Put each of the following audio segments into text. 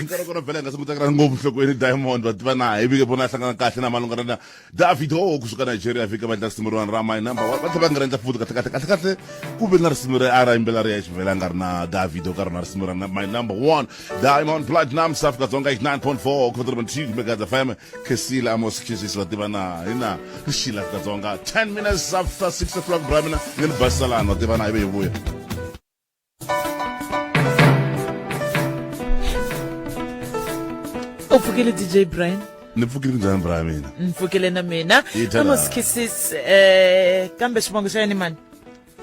Nkarhi kona vhela hi nga se mutakela ngopfu nhlokweni Diamond va tiva na hi vike vona hlangana kahle na malungana na Davido kusuka Nigeria fika va endla risimu rin'wana ra My Number One va tlhela va nga ri endla futhi kahle kahle kahle kahle ku ve na risimu ri a ra yimbela ri ya xivhela nga ri na Davido ka rona risimu ra My Number One. Diamond Platnumz, Afrika Dzonga 89.4 2 Megahertz FM. Khesile Amos Khesisi va tiva na hina rixile Afrika Dzonga 10 minutes after 6 o'clock bra mina ni ni basisalani va tiva na hi ve hi vuya. U pfukile DJ Brian? Ni pfukile njhani bra mina? Ni pfukile na mina. Yi thala. Amos Kisses, kambe xivongo xa yena i mani?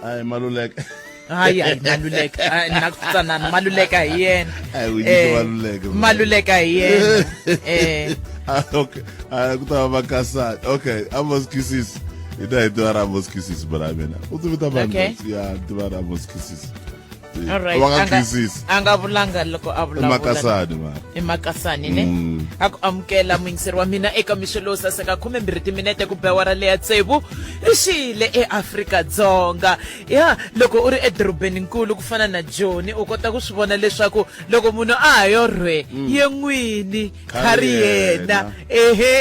Ai Maluleka. Hayi hayi Maluleka. Hayi, na ku tsanana Maluleka hi yena. Ai u nyike Maluleka. Maluleka hi yena. Ah, okay. Ah, ku ta va Makasani. Okay, Amos Kisses. Ina hi tiva ra Amos Kisses bra mina. U ti vita vanhu. Okay. Ya, tiva ra Amos Kisses. All right. Va nga Anga- Kisses. A nga vulanga loko a I vulavula. Makasani ma. I Makasani ne? A ku amukela muyingiseri wa mina eka mixo lowu saseka 12 timinete ku ba awara leya tsevu ri xile eAfrika-Dzonga. Ya loko u ri edorobeni nkulu ku fana na Joni u kota ku swi vona leswaku loko munhu a ha yo rhwe ye n'wini kha ri yena. Ehe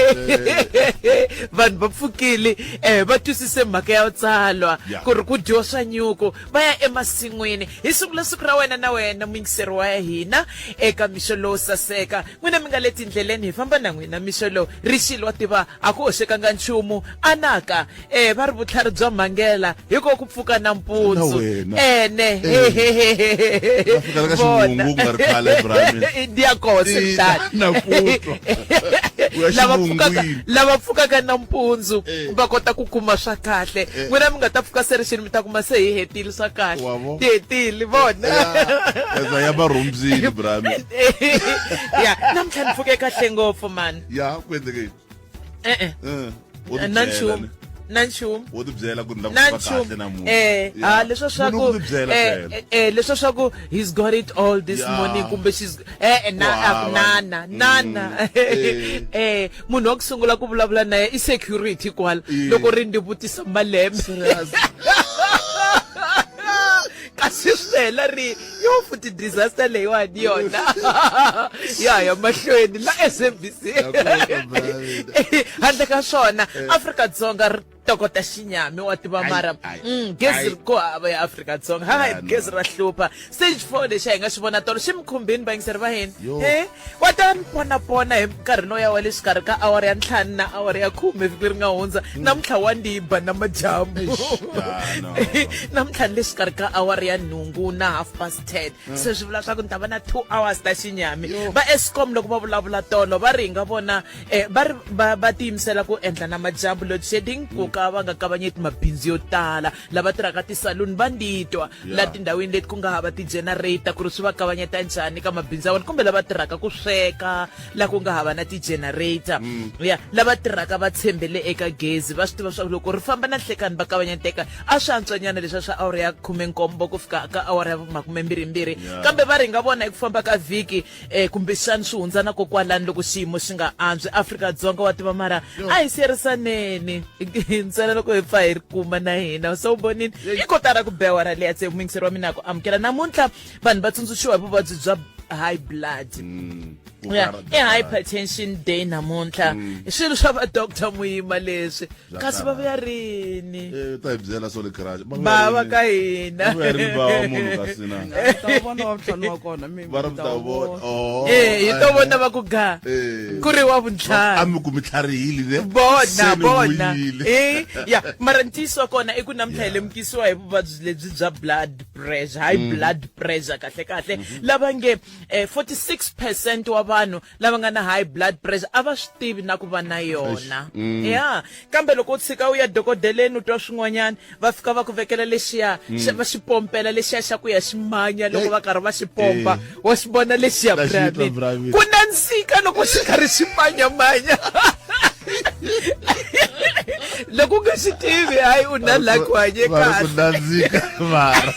vanhu va pfukile va twisise mhaka ya tsalwa ku ri ku dyiwa swa nyuku va ya emasin'wini. Hi sungula siku ra wena na wena muyingiseri wa hina eka mixo lowo saseka. N'wina mi nga le tindleleni hi famba na n'wina mixo lowu. Rixile wa tiva a ku hoxekanga nchumu. Anaka eh va ri vutlhari bya mhangela hi ko ku pfuka nampundzu. Na wena. Ene. Eh. Va fika la ka xivungu ku nga ri khale Brian. Ndiya koho se Ina, kutani. na ku twa. U ya Lava pfukaka xivungwini. lava pfukaka nampundzu Eh. va kota ku kuma swa kahle. Eh. N'wina mi nga ta pfuka se ri xini mi ta kuma se hi hetile swa kahle. Wa vo? Ti hetile vona. Ya, ya va rhumbyini Brian. Ya, namuntlha ni pfuke kahle ngopfu man. Ya, ku endleke yini? E-e. Eh, wo ti Na byela nchumu. ni. Na nchumu. Wo ti byela ku ni la ku Na pfuka nchumu. kahle namuntlha. Eh, Ya. ah leswa swa Munhu ku ku ti byela eh, phela. eh, eh, leswa swa ku he's got it all this Ya. morning kumbe she's eh eh, na Ku a ku hava. nana nana. Eh. Eh, munhu wa ku sungula ku vulavula na ye i security kwala Eh. loko ri ndi vutisa malembe. Serious. Kasi swi hela ri yo futhi disaster leyiwani yona ya ya mahlweni la SABC. Ya ku brother. Handle ka swona Afrika-Dzonga ri tokota xinyami wa tiva Ai, mara ai, gezi ai. ri ko hava ya Afrika-Dzonga ha Ya, no. gezi ra hlupha stage 4 lexi hi nga xi vona tolo xi mi khumbini vayingiseri va hina Yo. he wa ta ni ponapona hi nkarhi loya wa le xikarhi ka awara ya ntlhanu na awara ya khume vhiki leri nga hundza namuntlha wa ndi ba na madyambu. Eish, ya, no. Namuntlha ni le xikarhi ka awara ya nhungu na half past 10 se swi vula swa ku ni ta va na 2 hours ta xinyami. Yo. Va Eskom loko va vulavula tolo va ri hi nga vona va ri va tiyimisela ku endla na madyambu load shedding ku ka va nga kavanyeti mabindzu yo tala. Lava tirhaka tisaluni va ndi twa la tindhawini leti ku nga hava ti-generator ku ri swi va kavanyeta njhani ka mabindzu ya vona, kumbe lava tirhaka ku sweka la ku nga hava na ti-generator. Ya lava tirhaka va tshembele eka gezi va swi tiva swa ku loko ri famba na nhlekani va kavanyeteka. A swi antswanyana leswiya swa awara ya khumenkombo ku fika ka awara ya makumembirhimbirhi. Kambe va ri hi nga vona hi ku famba ka vhiki kumbexani swi hundza na kokwalani loko xiyimo xi nga antswi. Afrika-Dzonga wa tiva mara a hi siyerisaneni ntsena loko hi pfa hi ri kuma na hina. Se u vonile i kotara ku be awara leya tsevu muyingiseri wa mina ku amukela. Namuntlha vanhu va tsundzuxiwa hi vuvabyi bya high blood. Ya, i hypertension day namuntlha. Swilo swa va Doctor Muyima leswi. Bya Kasi va karhata. vuya rini? Eh, ta hi byela swo le garage. Va vuya Bava rini? ka hina. Va vuya rini ba wa munhu kasi na? Mi ta wu vona wa vuntlhanu wa kona mi Va ri mi ta wu vona. Oh. Eh, hi to vona va ku ga. Eh. Ku ri wa A vuntlhanu. mi ku mi tlharihile ne? Vona, Se ni vona. vuyile. Eh, ya, mara ntiyiso wa kona i ku namuntlha hi lemukisiwa hi vuvabyi lebyi bya blood pressure, high blood pressure kahle kahle. Lava nge 46 percent wa vanhu lava nga na high blood pressure a va swi tivi na ku va na yona. Ya, kambe loko u tshika u ya dokodeleni u twa swin'wanyana, va fika va ku vekela lexiya xa va xi pompela lexiya xa ku ya xi manya loko va karhi va xi pompa, wa xi vona lexiya Na xi twa, Brahmin. Brahmin. Ku nandzika loko xi karhi xi manyamanya. Loko u nga xi tivi, hayi u na luck u hanye Va ri ku kahle. nandzika mara.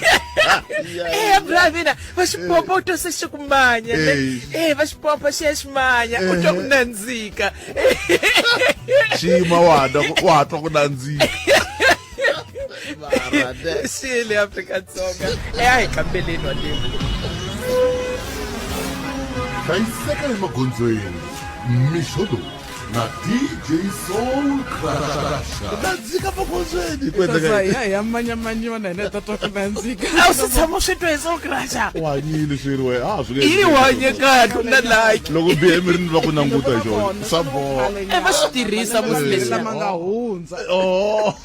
Eh, Brahmin, va xi pompa u twa se xi ku manya ne? Eh. Eh, va xi pompa xi ya xi manya u twa ku nandzika. Xi yima wa ha twa ku- wa ha twa ku nandzika. Mara ne. Xile Afrika-Dzonga. Eh, a hi kambeleni wa tiko. Hlayiseka emagondzweni mixo lowu na DJ Soul Crusher. Nandzika magondzweni ku endleka ya ya manyamanyiwa na hina hi ta twa ku nandzika. A wu se tshama u swi twa hi Soul Crusher? U hanyile swiri we a swi nge Yi hanye kahle u na like. Loko bihe emirini va ku languta hi xona swa boha. E va swi tirhisa musi leswi. Lama nga hundza. Oh.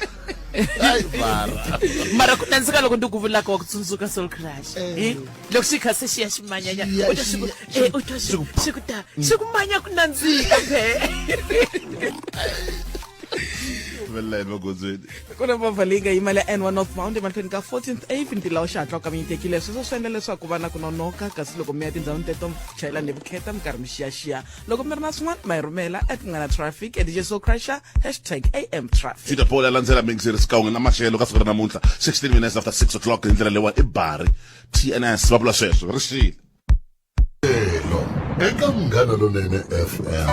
Ai mara. Mara ku nandzika loko ndi ku vulaka wa ku tsundzuka Soul Crush. Eh, loko xi kha se xi ya xi manyanya, Xi ya u twa xi ku, xi eh, u twa xi xi ku ta, xi ku manya ku nandzika phe. Velela emagondzweni. Ku na movha leyi nga yima le N1 northbound emahlweni ka 14th Ave ntila wa xihatla wu kavanyetekile. Sweswo swi endla leswaku ku va na ku nonoka, kasi loko mi ya tindhawini teto chayelani hi vukheta mi karhi mi xiyaxiya. Loko mi ri na swin'wana ma hi rhumela at Munghana Traffic at DJ Soul Crusher hashtag AM Traffic. Twitter poll ya landzela mixer xikan'we na maxelo ka siku ra namuntlha 16 minutes after 6 o'clock hi ndlela leyiwani i bari TNS va vula sweswo ri xile. Elo eka Munghana Lonene FM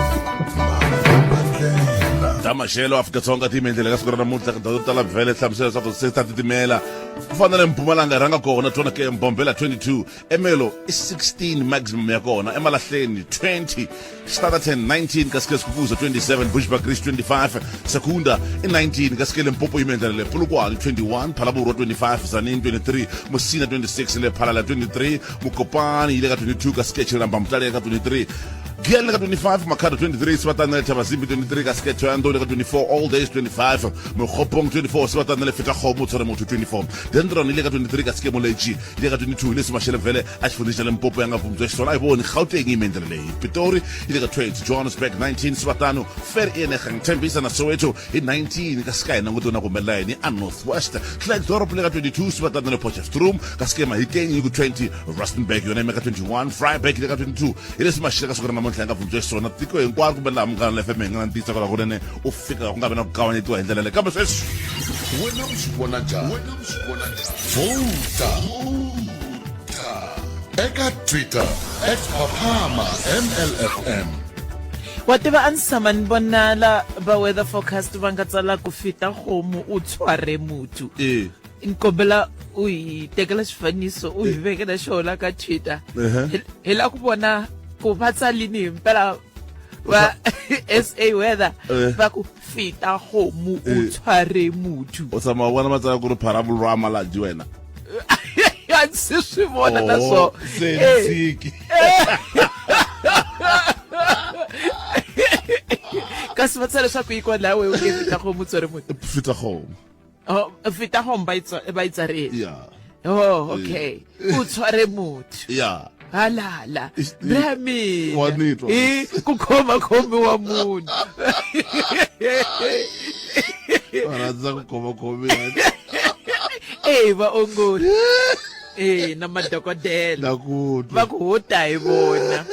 Makombandlela. Ta maxelo Afrika-Dzonga ti yime hi ndlela ka siku ra namuntlha tindhawu to tala vhele hlamusela leswaku se ta titimela ku fana na le Mpumalanga hi rhanga kona tona ke Mbombela 22 Ermelo i 16 maximum ya kona, Emalahleni 20, Standerton 19, kasi ke Skukuza 27, Bushbuckridge 25, Secunda i 19, kasi ke Limpopo yi endlela le Polokwane 21, Phalaborwa 25, Tzaneen 23, Musina 26, le Phalala 23, Mokopane yi le ka 22, kasi ke Chilamba Mutale ka 23, Giyani le ka 25, Makhado 23, Sibatana le Thabazimbi 23, kasi ke Thohoyandou le ka 24, All Days 25, Mokgopong 24, Sibatana le Fetakgomo Tshware Motho 24, Dendron yi le ka 23, kasi ke Moletši yi le ka 22 hi leswi maxele vhele a xifundzheni xa Limpopo ya nga vumbiwa xiswona a hi voni Gauteng yi yime hi ndlela leyi Pitori yi le ka 20 Johannesburg 19 Sibatano Vereeniging Tembisa na Soweto hi 19 kasi ka hi langutiwe na ku humelela yini a North West Klerksdorp le ka 22 Sibatano le Potchefstroom kasi ke Mahikeng yi ku 20 Rustenburg yona yime ka 21 Vryburg yi le ka 22 hi leswi maxele ka siku ra namuntlha ya nga vumbiwa xiswona tiko hinkwaro kumbe laha Munghana FM hi nga na ntiyiso kwala kunene u fika ku nga vi na ku kavanyetiwa hi ndlela leyi kambe sweswi Wena u swi vona njhani? Wena u swi vona njhani? Vhota eka Twitter at Phaphama MLFM. Wa tiva a ndzi tshama ni vona la va weather forecast va nga tsala ku fita homu u tshware muthu. E. Ni kombela u hi tekela xifaniso u hi vekela xona ka Twitter. Ehe. Hi la ku vona ku va tsalini hi mpela va SA weather Eh. va ku fita homu u Eh. tshware muthu. U tshama u vona matsala ku ri pharavulwa malaji wena. A ndzi swi vona na swona. se Eh. tshiki. Kasi va tsala leswaku yi kwalaho we u nge fita homu u tshware muthu. Fita homu. Oh, fita homu va yi va yi tsarile. Yeah. Oh, okay. U tshware muthu. Yeah. Halala. Is- Bra mina. Wa ni twa. I ku khoma khomiwa munhu. Va rhandza ku khoma khomiwa. Eh, vaongori. Eh, na madokodela. Na ku twa. Va ku ho ta hi vona.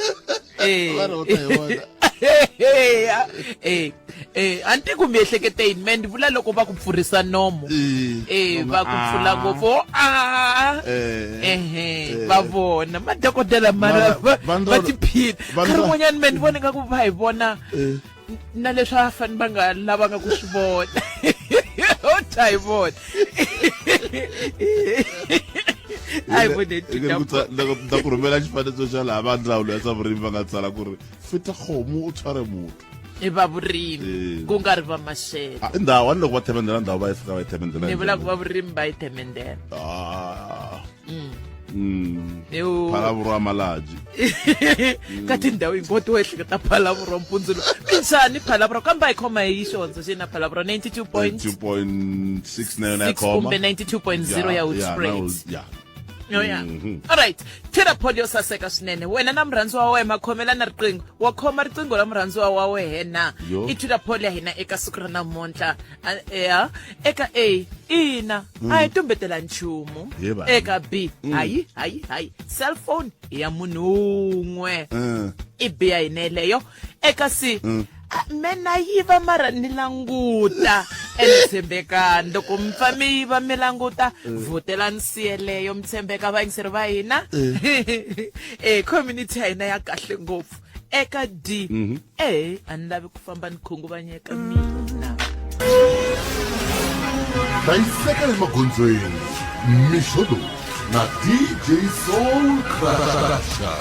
Eh. Va ri ho ta hi vona. Eh, eh, a ni tivi ku mi ehlekete yini me ni vula loko va ku pfurisa nomo. Eh, Eh, va ku pfula ah. ngopfu. Oh, ah. Eh. Ehe, Eh. va vona madokodela mara Mara, va vanhu va va- tiphina. vanhu Nkarhi va- wun'wanyana me ni vona ingaku va hi vona Eh. na leswi a fane va nga lavanga ku swi vona. Ho ta hi vona. A hi vone ta ku rhumela xifaniso xa laha va ndzawulo ya swa vurimi va nga tsala ku ri fita homu u tshware muthu. I va vurimi Eh. ku nga ri va maxelo. Ah, i ndhawu a ni loko va themendela ndhawu va yi fika va yi themendela Ni hi vula ku ndlela. va vurimi va yi themendela. Ah. Mm. Yo. Phalavurwa Malaji. Ka tindhawu hinkwato wo ehleketa Phalavurwa mpundzu lowu. Minjhani Phalavurwa kambe a hi khoma hi xihondzo xi na Phalavurwa 92.6 2.6 na yona ya khoma. kumbe 92.0 ya Hoedspruit. Yeah. Oh yeah. All right. Tira Paul yo saseka swinene. Wena na murhandziwa wa wena makhomelana riqingho. Wa khoma riqingho ra murhandziwa wa wena. Yo. I Twitter poll ya hina eka siku ra namuntlha. Ya. Eka A, ina, a hi tumbetela nchumu. Ye vanhu. Eka B, hayi, hayi, hayi. Cellphone i ya munhu wun'we. I B ya hina yeleyo. Eka C, a, me na yiva mara ni languta. Ene tshembekani loko mi pfa mi yiva mi languta, vhotelani C yeleyo mi tshembeka vayingiseri va hina. Eh, community ya hina ya kahle ngopfu. Eka D, eh, a ni lavi ku famba ni khunguvanyeka mina. Hlayiseka emagondzweni mixo lowu na DJ Soul Crusher.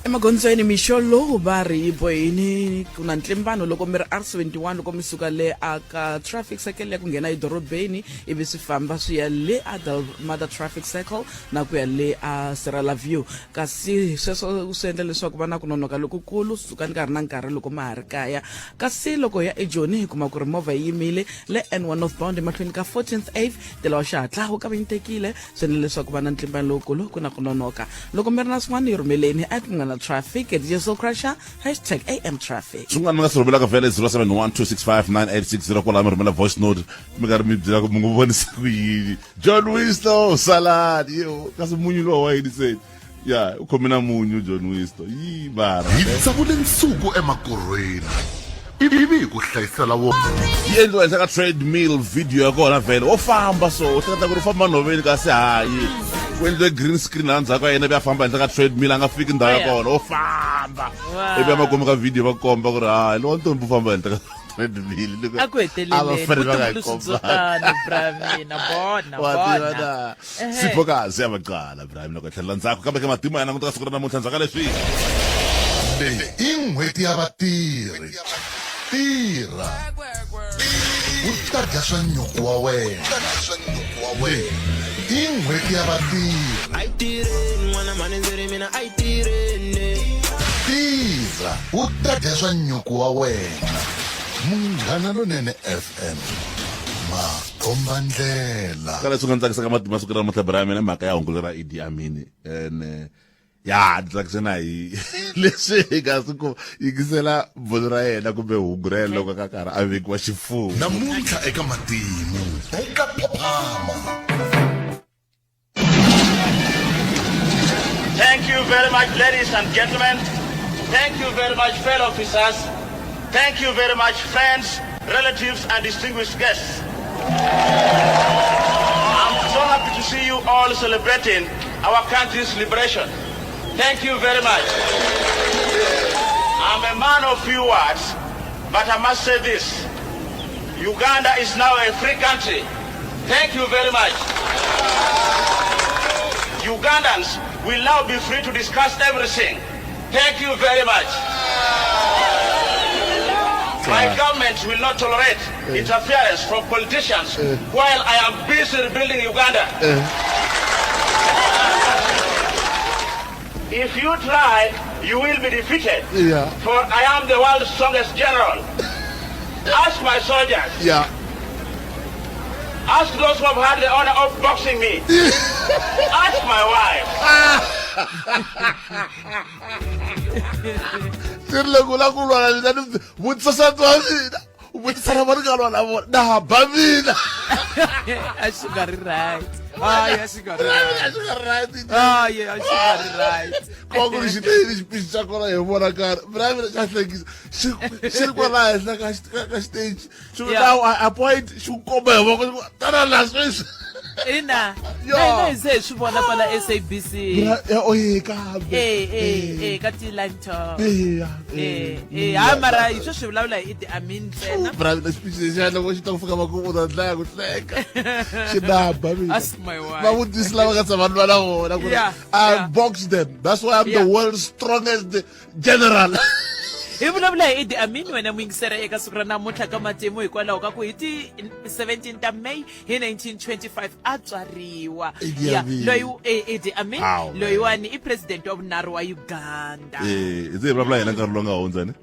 Emagondzweni mixo lowu va ri yi bohini ku na ntlimbano loko mi ri R71 loko mi suka le a ka traffic circle ya ku nghena edorobeni ivi swi famba swi ya le a Mother traffic circle na ku ya le a Serala View kasi sweswo swi endla leswaku va na ku nonoka lokukulu sukani ka ha ri na nkarhi loko ma ha ri kaya kasi loko hi ya eJoni hi kuma ku ri movha yi yimile le N1 northbound emahlweni ka 14th Ave ntila wa xihatla wu kavanyitekile swi endla leswaku va na ntlimbano lowukulu ku na ku nonoka loko mi ri na swin'wana yi rhumeleni at munghana traffic DJ Soul Crusher hashtag am traffic Swin'wana mi nga swi rhumelaka vhele 0712659860 kwalaho mi rhumela voice note mi karhi mi byela ku mi n'wi vonisa ku yini John Wisto salad yo kasi munyu lowa wa yini se ya u khome na munyu John Wisto yi mara Hi tsavule nsuku emakorhweni ivi hi ku hlayisela wona. Yi endliwa henhla ka treadmill video ya kona vhele wo famba so u hleketa ku ri u famba nhoveni kasi hayi ku endliwe green screen laha ndzhaku ka yena ivi a famba henhla ka treadmill a nga fiki ndhawu ya kona wo famba ivi a makumu ka video va komba ku ri hayi lowa ntombi u famba henhla ka treadmill a ku heteleleni a va fanele va nga yi vutumbuluxi byo tano bra mina bona Wa tiva bona na Siphokazi ya vaqala Ibrahim loko hi tlhelela ndzhaku kambe ke matimu ya languta ka siku ra namuntlha ndzhaku ka leswi Leyi i n'hweti ya vatirhi. Tirha u ta dya swa nyuku wa wena. Leyi i n'hweti ya vatirhi. Tirha u ta dya swa nyuku wa wena. Munghana Lonene FM. Makombandlela. Ka leswi nga ni tsakisaka matimu ya siku ra namuntlha bra mina mhaka ya hungu lera Idi Amin ene ya ni tsakise na hi leswi hi nga swi ku yingisela bulo ra yena kumbe hungu ra yena loko ka karhi a vekiwa xifuwo Namuntlha eka matimu eka Phaphama. Thank you very much, ladies and gentlemen. Thank you very much, fellow officers. Thank you very much, friends, relatives, and distinguished guests. I'm so happy to see you all celebrating our country's liberation. Thank you very much. I'm a man of few words, but I must say this. Uganda is now a free country. Thank you very much. Ugandans will now be free to discuss everything. Thank you very much. My government will not tolerate interference from politicians while I am busy rebuilding Uganda. If you try, you will be defeated. Yeah. For I am the world's strongest general. Ask my soldiers. Yeah. Ask those who have had the honor of boxing me. Ask my wife. Swi ri loko u lava ku lwa na mina ni vutisa nsati wa mina u vutisa na va ni nga lwa na vona na ba mina a xi nga ri right hayi a xi nga ri a xi nga ri right hayi a xi nga ri right ko ku ri xiteyini xipixi xa kona hi vona karhi mina mina xa hlekisa xi xi ri kwala henhla ka ka xiteji xi ku now I appoint xi ku komba hi voko xi ku tana la sweswi ina na hina hi ze hi swi vona kwala SABC ya oye kambe eh eh eh ka ti live talk eya eh eh ha mara hi sweswi vulavula hi Idi Amin ntsena bra mina xipixi lexiya loko xi ta ku fika makumu u ta dlaya ku hleka xi naba mina Ask my wife. va vutisi lava nga tshama ni lwa na vona ku ri I box them that's why I'm the world's strongest general hi vulavula hi Idi Amin wena muyingiseri eka siku ra namuntlha ka matimu hikwalaho ka ku hi ti 17 ta May hi 1925 a tswariwa Idi Ya, Amin. loyi Idi Amin Aw, man. loyiwani i president wa vunharhu wa Uganda eh hi ze hi vulavula yena nkarhi lowu nga hundza ne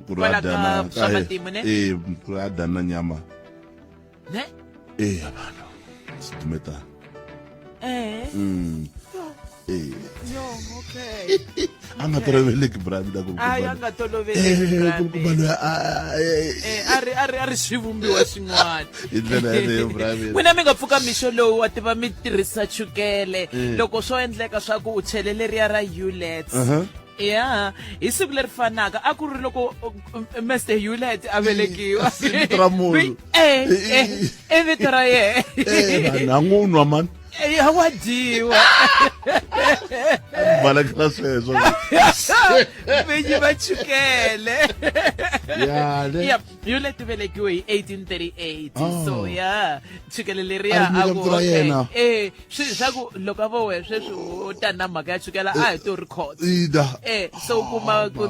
ku ri Kwala a dya ka na swa matimu, ne? eh ku ri a dya na nyama ne eh ya vanhu swi dumetana eh eh yo okay a nga toloveleki bra mina ku a nga toloveleki bra ku kuma loyi a eh a ri a ri a ri xivumbiwa xin'wana hi ndlela yaleyo bra mina n'wina mi nga pfuka mixo lowu wa tiva mi tirhisa chukele loko swo endleka swa ku u chele leriya ra Hewlett ya hi siku leri fanaka a ku ri loko Mr Hewlett a velekiwa I vito ra munhu. Eh, eh, i vito ra yena eh vanhu a n'wi nwa mani Ya wa dyiwa. Balekela sweswo. Vinyi va chukele. Ya ne. Yep, Hewlett u velekiwe hi 1838. Oh. So yeah, chukele A leriya ri nyika a ku vito ra okay. yena. Eh, swi swa ku loko a vo we sweswi u ta na mhaka ya chukela a hi to ri khotsa. Ida. Eh, so u kuma ku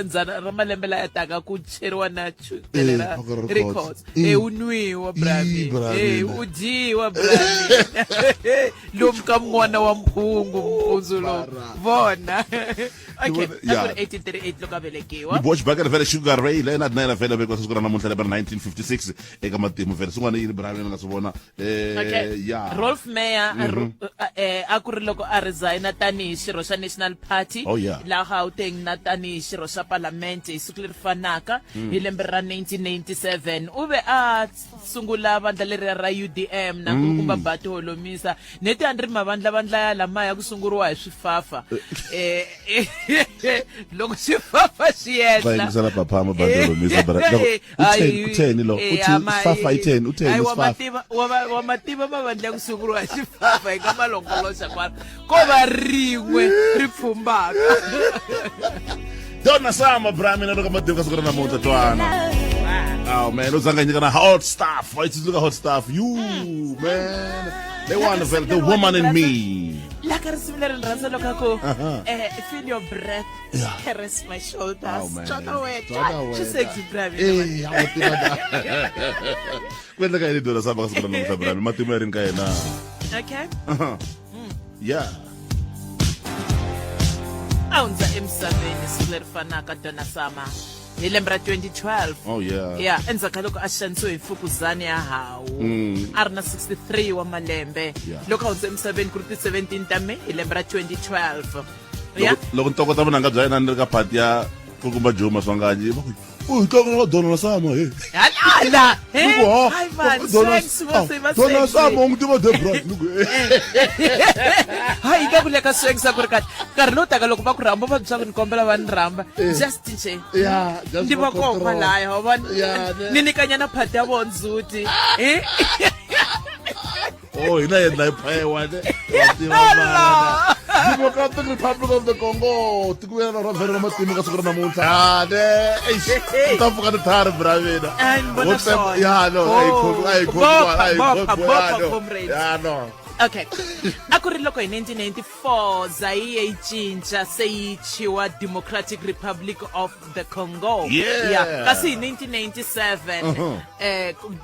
ndzana ra malembe laya taka ku cheriwa na chukele Eh, ra phaka ri records. khotsa. Eh. Eh, u nwiwa brami. Ih, brami. Eh, u dyiwa brami. Lomu ka mun'wana wa mphungu mpundzu lowu. Vona. Okay, vona- a ku yeah. ri 1838 loko a velekiwa. Ni boha xibakele vhele Sugar Ray Leonard na yena vhele vekiwa siku ra namuntlha lembe ra 1956 eka matimu vhele swin'wana yini Brian ni nga swi vona eh Okay. ya Rolf Meyer a ku ri loko a resigna tanihi xirho xa National Party Oh, yeah. laha Gauteng na tanihi xirho xa Palamente hi siku leri fanaka hi lembe ra 1997 u ve a sungula vandla leriya ra UDM na nkulukumba Bati Holomisa neti a ni ri mavandla vandla ya lamaya ku sunguriwa hi swifafa eh loko swifafa swi Va endla yingisela Phaphama Bati Holomisa, bra. Loko- utheni- utheni lo? Uthi swifafa itheni? Utheni Hayi, wa swifafa? mativa wa mativa mavandla ya ku sunguriwa hi swifafa hi nga malongoloxa kwala ko va rin'we ri pfumbaka. Donna Summer bra mina loko matimu ka siku ra namuntlha twana. Oh man, u zanga nyika na hot stuff. I tsundzuka hot stuff. You man. They want to the woman in me. La ka risimu leri ni rhandza loko a ku feel your breath caress my shoulders. Oh, man. Tswaka wena. Tswaka wena. Swi sexy bra mina. Eh, a wu tiva na. Ku endleka yini Donna Summer ka siku ra namuntlha bra? Matimu ya rini ka yena? Okay. Yeah. A hundza emisaveni siku leri fanaka Donna Summer hi lembe ra 2012. Oh yeah. Ya, endzhaku ka loko a xanisiwe hi mfukuzani ya hawu a ri na 63 wa malembe. Yeah. Loko a hundze emisaveni ku ri ti 17 ta May hi lembe ra 2012. Ya. Loko ntokota vunanga bya yena ni ri ka phati ya Nkulukumba Joe Maswanganyi va ku u hi tlanga na Donna Summer he. Halala. Ni ku, ha, Hi man, Donna- swanks mo se va Donna sexy. Summer u n'wi tiva Debra. Ni ku, eh. Hayi ka ku le ka swanks a ku ri kahle. Nkarhi lowu taka loko va ku rhamba va byela ku ni kombela va ni rhamba. Just nje. Yeah, just Ndi va for koho control. kwalaya wa vona. Yeah, ne. Ni nyikanyana phati ya vona ndzhuti. Eh? Oh, hina yendla hi phewa ne. Wa tiva mara. Democratic Republic of the Congo tiko ya ra vhele ra matimu ka siku ra namuntlha. Ah, ne. Eish, u ta pfuka tithari bra mina. Ai, ni vona Wo tsema- swona. Ya no, a yi khomi, a yi khomi, Bopha, a yi bopha, khomi, bopha, ya no. comrades. Ya no. Okay. A ku ri loko hi 1994 Zaire yi cinca se yi thyiwa Democratic Republic of the Congo. Yeah. Ya, kasi hi 1997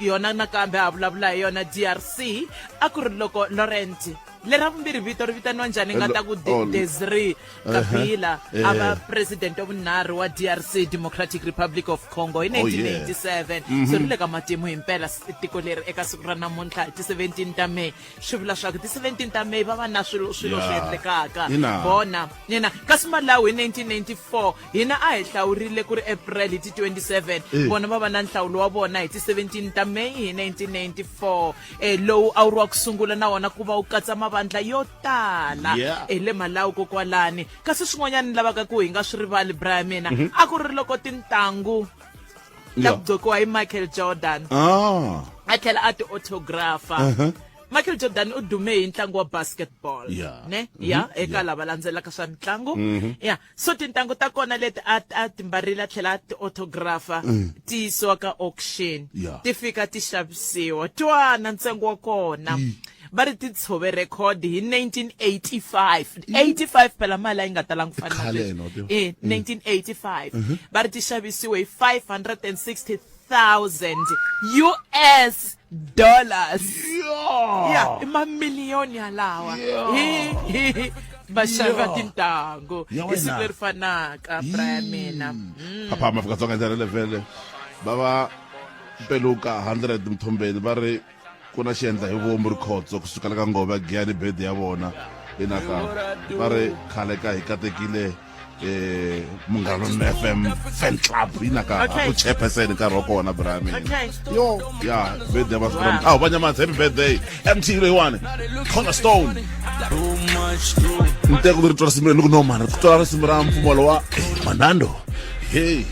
yona nakambe a vulavula hi yona DRC a ku ri loko Laurent lera vumbirhi vito ri vitaniwa njhani nga ta ku Oh, Desire Kabila a va Eh. president wa vunharhu wa DRC Democratic Republic of Congo hi Oh, yeah. 1997. So ri le ka matimu himpela tiko leri eka siku ra namuntlha hi ti 17 ta May swi vula swa ku ti 17 ta May va va na swilo swilo swi Yeah. endlekaka Ina. vona ina kasi Malawi hi 1994 hina a hi hlawurile ku ri April hi ti 27 Eh. vona va va na nhlawulo wa vona hi ti 17 ta May hi 1994 lowu a wu ri wa ku sungula na wona ku va wu katsa mavandla yo tala Yeah. le Malawi kokwalani kasi swin'wanyana ni lavaka ku hi nga swi rivali bra mina a ku ri loko tintangu ta Yeah. ku gqokiwa hi Michael Jordan Ah. a tlhela a ti autographa Michael Jordan u dume hi ntlangu wa basketball Yeah. ne ya eka lava landzelaka swa mitlangu ya so tintangu ta kona leti a a ti mbarile a tlhela a ti autographa ti yisiwa ka auction Yeah. ti fika ti xavisiwa twana ntsengo wa kona va ri ti tshove record hi 1985 85 phela mali a yi nga talangi ku fana na Khale sweswi. no, tiva. Eh, 1985 va ri ti xavisiwe hi 560,000 US dollars. Ya, i mamiliyoni yalawa hi vaxavi va tintangu Ya hi siku wena. leri fanaka bra ya mina. Phaphama Afrika-Dzonga ndlela levhele va va peluka 100 Mthombeni va ri ku na xiendla hi vomu rikhotso kusukela ka ngoma ya Giyani bedi ya vona inaka va ri khale ka hi katekile Munghana Lonene FM fan club inaka Okay. ku chairperson nkarhi wa kona bra mina. Okay. Yo, ya birthday va Wow. Awu vanyamatsi happy birthday MT leyiwani Cornerstone. Nteko ri twa risimu leri ni ku no mani ku twa risimu ra mpfumawulo wa Manando. Hey,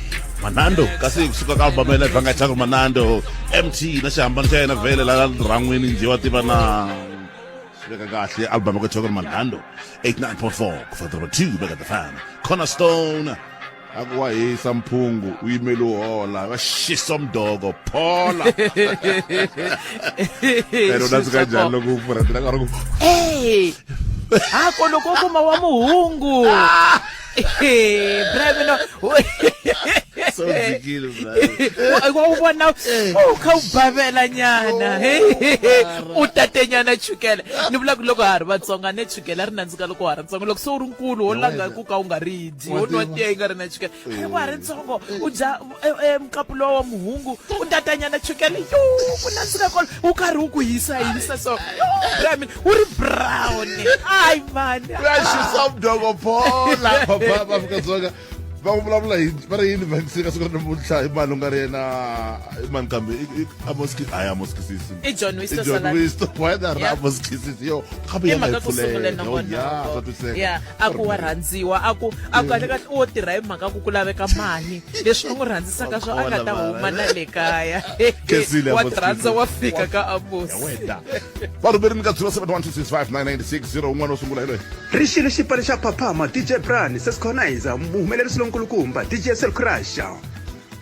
Manando kasi kusuka ka album ya yena Banga Chaka Manando MT na xihambano xa yena vhele la rhan'wini njhe wa tiva na. Swi veka kahle album ya ku Mandando 89.4 ku fika 2 veka the fam. Cornerstone. A ku wa hisa mphungu u yimele u hola va xisa mdoko phola. Pero nandzika njhani loko u pfurha tila ka ri ku Hey! Hako loko u kuma wa muhungu. Brian no. so dzikile Brian. Wa wu vona u kha u bavela nyana. U tate nyana chukele. Ni vula ku loko ha ri vatsonga ne chukele a ri nandzika loko ha ri ntsongo. Loko se u ri nkulu wo langa ku ka u nga ri dyi. Wo nwa tiya yi nga ri na chukele. Loko ha ri ntsongo u dya mukapu lowa wa muhungu u tatanyana chukele yo ku nandzika kona wu karhi wu ku hisa hisa so yo Brian wu ri brown ai man Uyashisa mdoko phola papa va Afrika-Dzonga va ku vulavula hi va ri yini va ka siku ra namuntlha i mani u nga ri yena i mani kambe Amos hayi Amos Kisisi I John Wisto I John Salani. Wisto why the Yeah. Amos Kisisi yo kambe I ya nga mhaka yi ku sungule pfulela Oh, yeah, swa nongonoko twisiseka. ya a ku wa rhandziwa a ku a ku kahle kahle u wo tirha hi mhaka ku ku laveka mali leswi u n'wi rhandzisaka swo a nga ta huma na le kaya Khensile, wa Amos tirhandza Kisisi. wa fika ka Amos Ya wena va rhumerini ka 0712659960 un'wana wo sungula hi loyi Ri xile xipano xa Phaphama, DJ Brian, Sesconizer, muhumelerisi lonkulukumba, DJ Cell Crusher,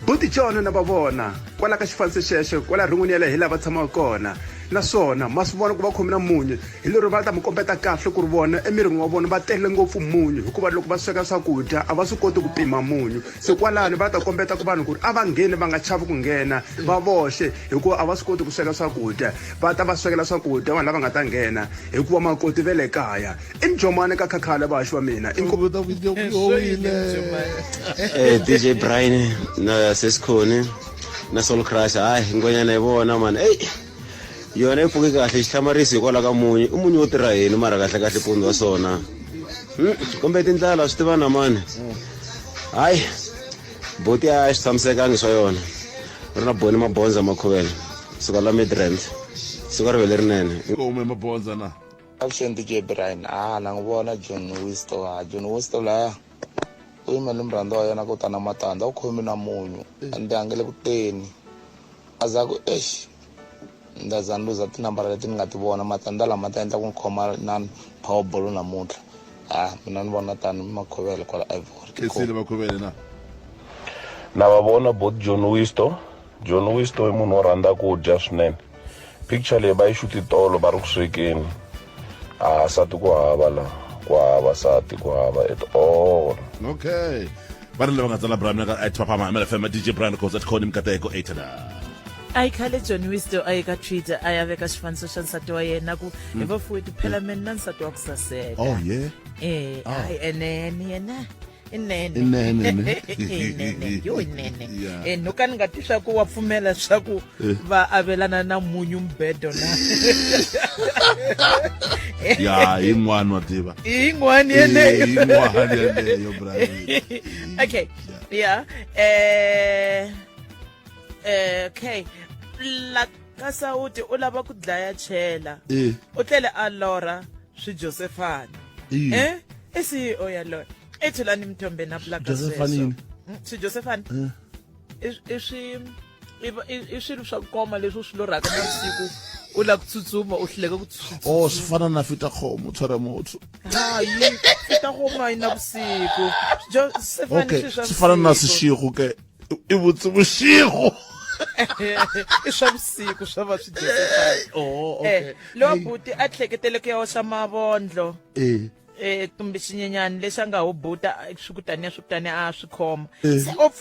Buti John na va vona kwala ka xifaniso xexo kwala rhun'wini ya le hi laha va tshamaka kona. Naswona ma swi vona ku va khome na munyu hi lero va ta mi kombeta kahle ku ri vona emirini wa vona va tele ngopfu munyu hikuva loko va sweka swakudya a va swi koti ku pima munyu. Se kwalano va ta kombeta ku vanhu ku ri a va ngheni va nga chavi ku nghena va voxe hikuva a va swi koti ku sweka swakudya. Va ta va swekela swakudya vanhu lava nga ta nghena hikuva makoti ve le kaya. I mjomani ka khakhale vahaxi va mina. I Eh, DJ Brian na Sesikhoni na Soul Crush hayi ngwenyana hi vona mani eyi yona yi pfuke kahle xihlamarisi hikwalaho ka munyu i munyu wo tirha yini mara kahle kahle pundzu wa swona kumbe tindlala swi tiva na mani hayi boti a swi tshamisekangi swa yona ri na boni mabondza makhuvela suka la midrand suka rivele rinene hume mabondza na Avuxeni DJ Brian ah na n'wi vona John Wisto ah John Wisto laya u yime ni murhandzi wa yena ku ta na matandza u khomi na munyu ende a nge le ku teni a za ku exi nda za ni luza tinambara leti ni nga ti vona matandza lama ta endla ku ni khoma na powerball namuntlha ah mina ni vona tani makhovele kwala Ivory khensile makhovele na Na va vona bot John Wisto John Wisto i munhu wo rhandza ku dya swinene picture leyi va yi xuti tolo va ri ku swekeni a sati ku hava la ku hava sati ku hava at all okay va ri lava nga tsala Brian ka at Phaphama MLFM DJ Brian Khoza at Khoni Mikateko 8 a yi khale John Wisto a ye ka Twitter a ya veka xifaniso xa nsati wa yena ku hi vafuweti phela mina na nsati wa ku saseka oh yeah eh hayi enene yena inene Inene, ne? inene yo inene Yeah. eh no ka ni nga twi swa ku wa pfumela swa ku va avelana na munyu mbedo na ya yin'wana wa tiva i yin'wana yeneyo yin'wana yeleyo Brian okay yeah eh okay la ka sawuti u lava ku dlaya chela Eh. u tlele a lorha swi josefani Eh. eh i CEO yaloye i Thulani Mthombeni a vulaka Josefani sweswo yini? Swi Josefani i swi i swilo swa ku koma leswi u swi lorhaka navusiku u lava ku tsutsuma u hluleka ku oh swi fana na fita khomo tshwara motho hayi fita khomo a yi navusiku Josefani okay swi swa swi fana na vusiku. swixigo ke i vutsi vuxigo i swa vusiku swa va swi Josefani oh okay eh lowa buti a hleketele ku ya hoxa mavondlo eh eh kumbe xinyenyani lexi a nga hubuta swi ku taniya swi ku taniya a swi khoma se o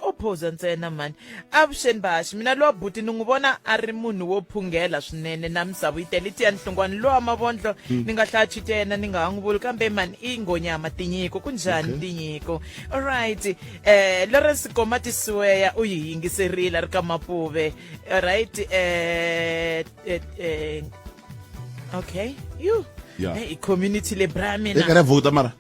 o phoza ntsena mani avuxeni bahaxi mina lowa buti ni n'wi vona a ri munhu wo phunghela swinene na misavu yi tele i tiya nhlungwani lowa mavondlo ni nga hlaya chiti ya yena ni nga ha n'wi vuli kambe mani i nghonyama tinyiko ku njhani tinyiko alright eh Lawrence Koma Tisiweya u yi yingiserile a ri ka Mapuve alright eh, eh, eh okay you Yeah. hey, community le bra mina eka ra vhota mara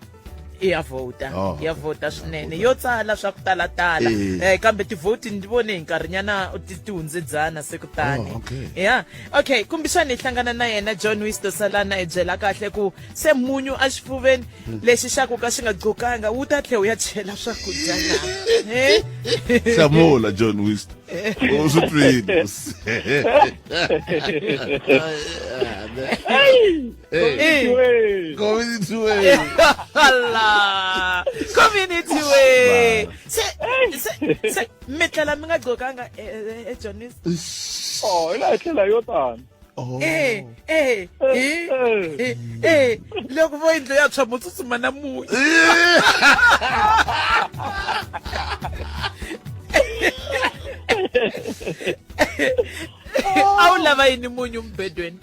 ya vhota Oh, ya vhota swinene yo tsala swa ku talatala Eh. eh, kambe tivhoti ni vone hi nkarhinyana ti hundzedzana se kutani Oh, okay. ya okay kumbexani hi hlangana na yena John Wisto Salana hi byela kahle ku se munyu exifuveni lexi xa ku ka xi nga gqokanga wu ta tlhela wu ya chela swakudya na eh? hlamula John Wisto u swi twile. Eh. Community way. Allah. Community way. Se se se mi tlhela mi nga gqokanga ejonis. Oh, hi laha hi tlhela yo tani. Oh. Eh, eh, eh, eh, eh. Loko vo yindlu ya tshwa mo tsutsuma na munyu. A wu lava yini munyu mubedweni?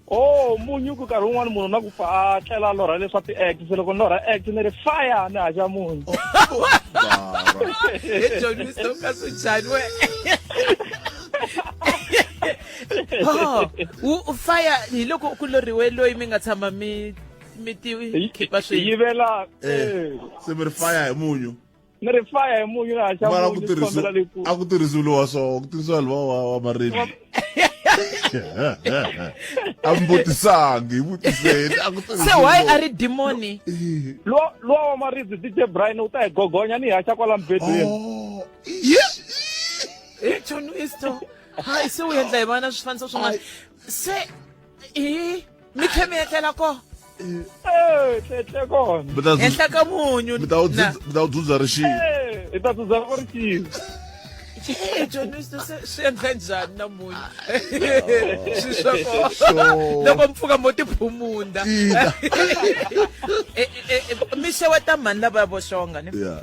Oh, munyu ku nkarhi wun'wani munhu na ku pfa a tlela a lorha leswa ti-act se loko ni lorha act ni ri fire ni haxa munyu. He John Winston ka swi njhani we? Oh, wu fire hi loko ku lorhiwe loyi mi nga tshama mi mi ti khipa Hi swilo. yivela Eh. Se mi ri fire hi munyu. ni ri fire hi munyu ni haxa Mara ku munyu tirhisiwa kombela leku. a ku tirhisiwi lowa so, ku tirhisiwa lowa wa wa maribye. A mi vutisangi, vutiseni. A ku Se tirhisiwi. why a ri demoni? Luwa luwa wa maribye DJ Brian u ta hi gogonya ni hi haxa kwala mubedweni. Oh. Yeah. Eh, John Winston. Hayi se u endla hi vana swifaniso swin'wana. Se hi mi tlhe mi etlela ko Eh, tletle kona. Mi ta henhla ka munyu. mi ta wu na. dzudza- mi ta wu dzudza rixini. Eh, hi ta dzudza loko ri xile. Eh, John Winston se swi endla njhani na munyu? Swi swa ko. Sure. Loko mpfuka mo tiphumunda. Ina. Eh, eh, eh, mi xeweta mhani lava vo xonga ne? Yeah.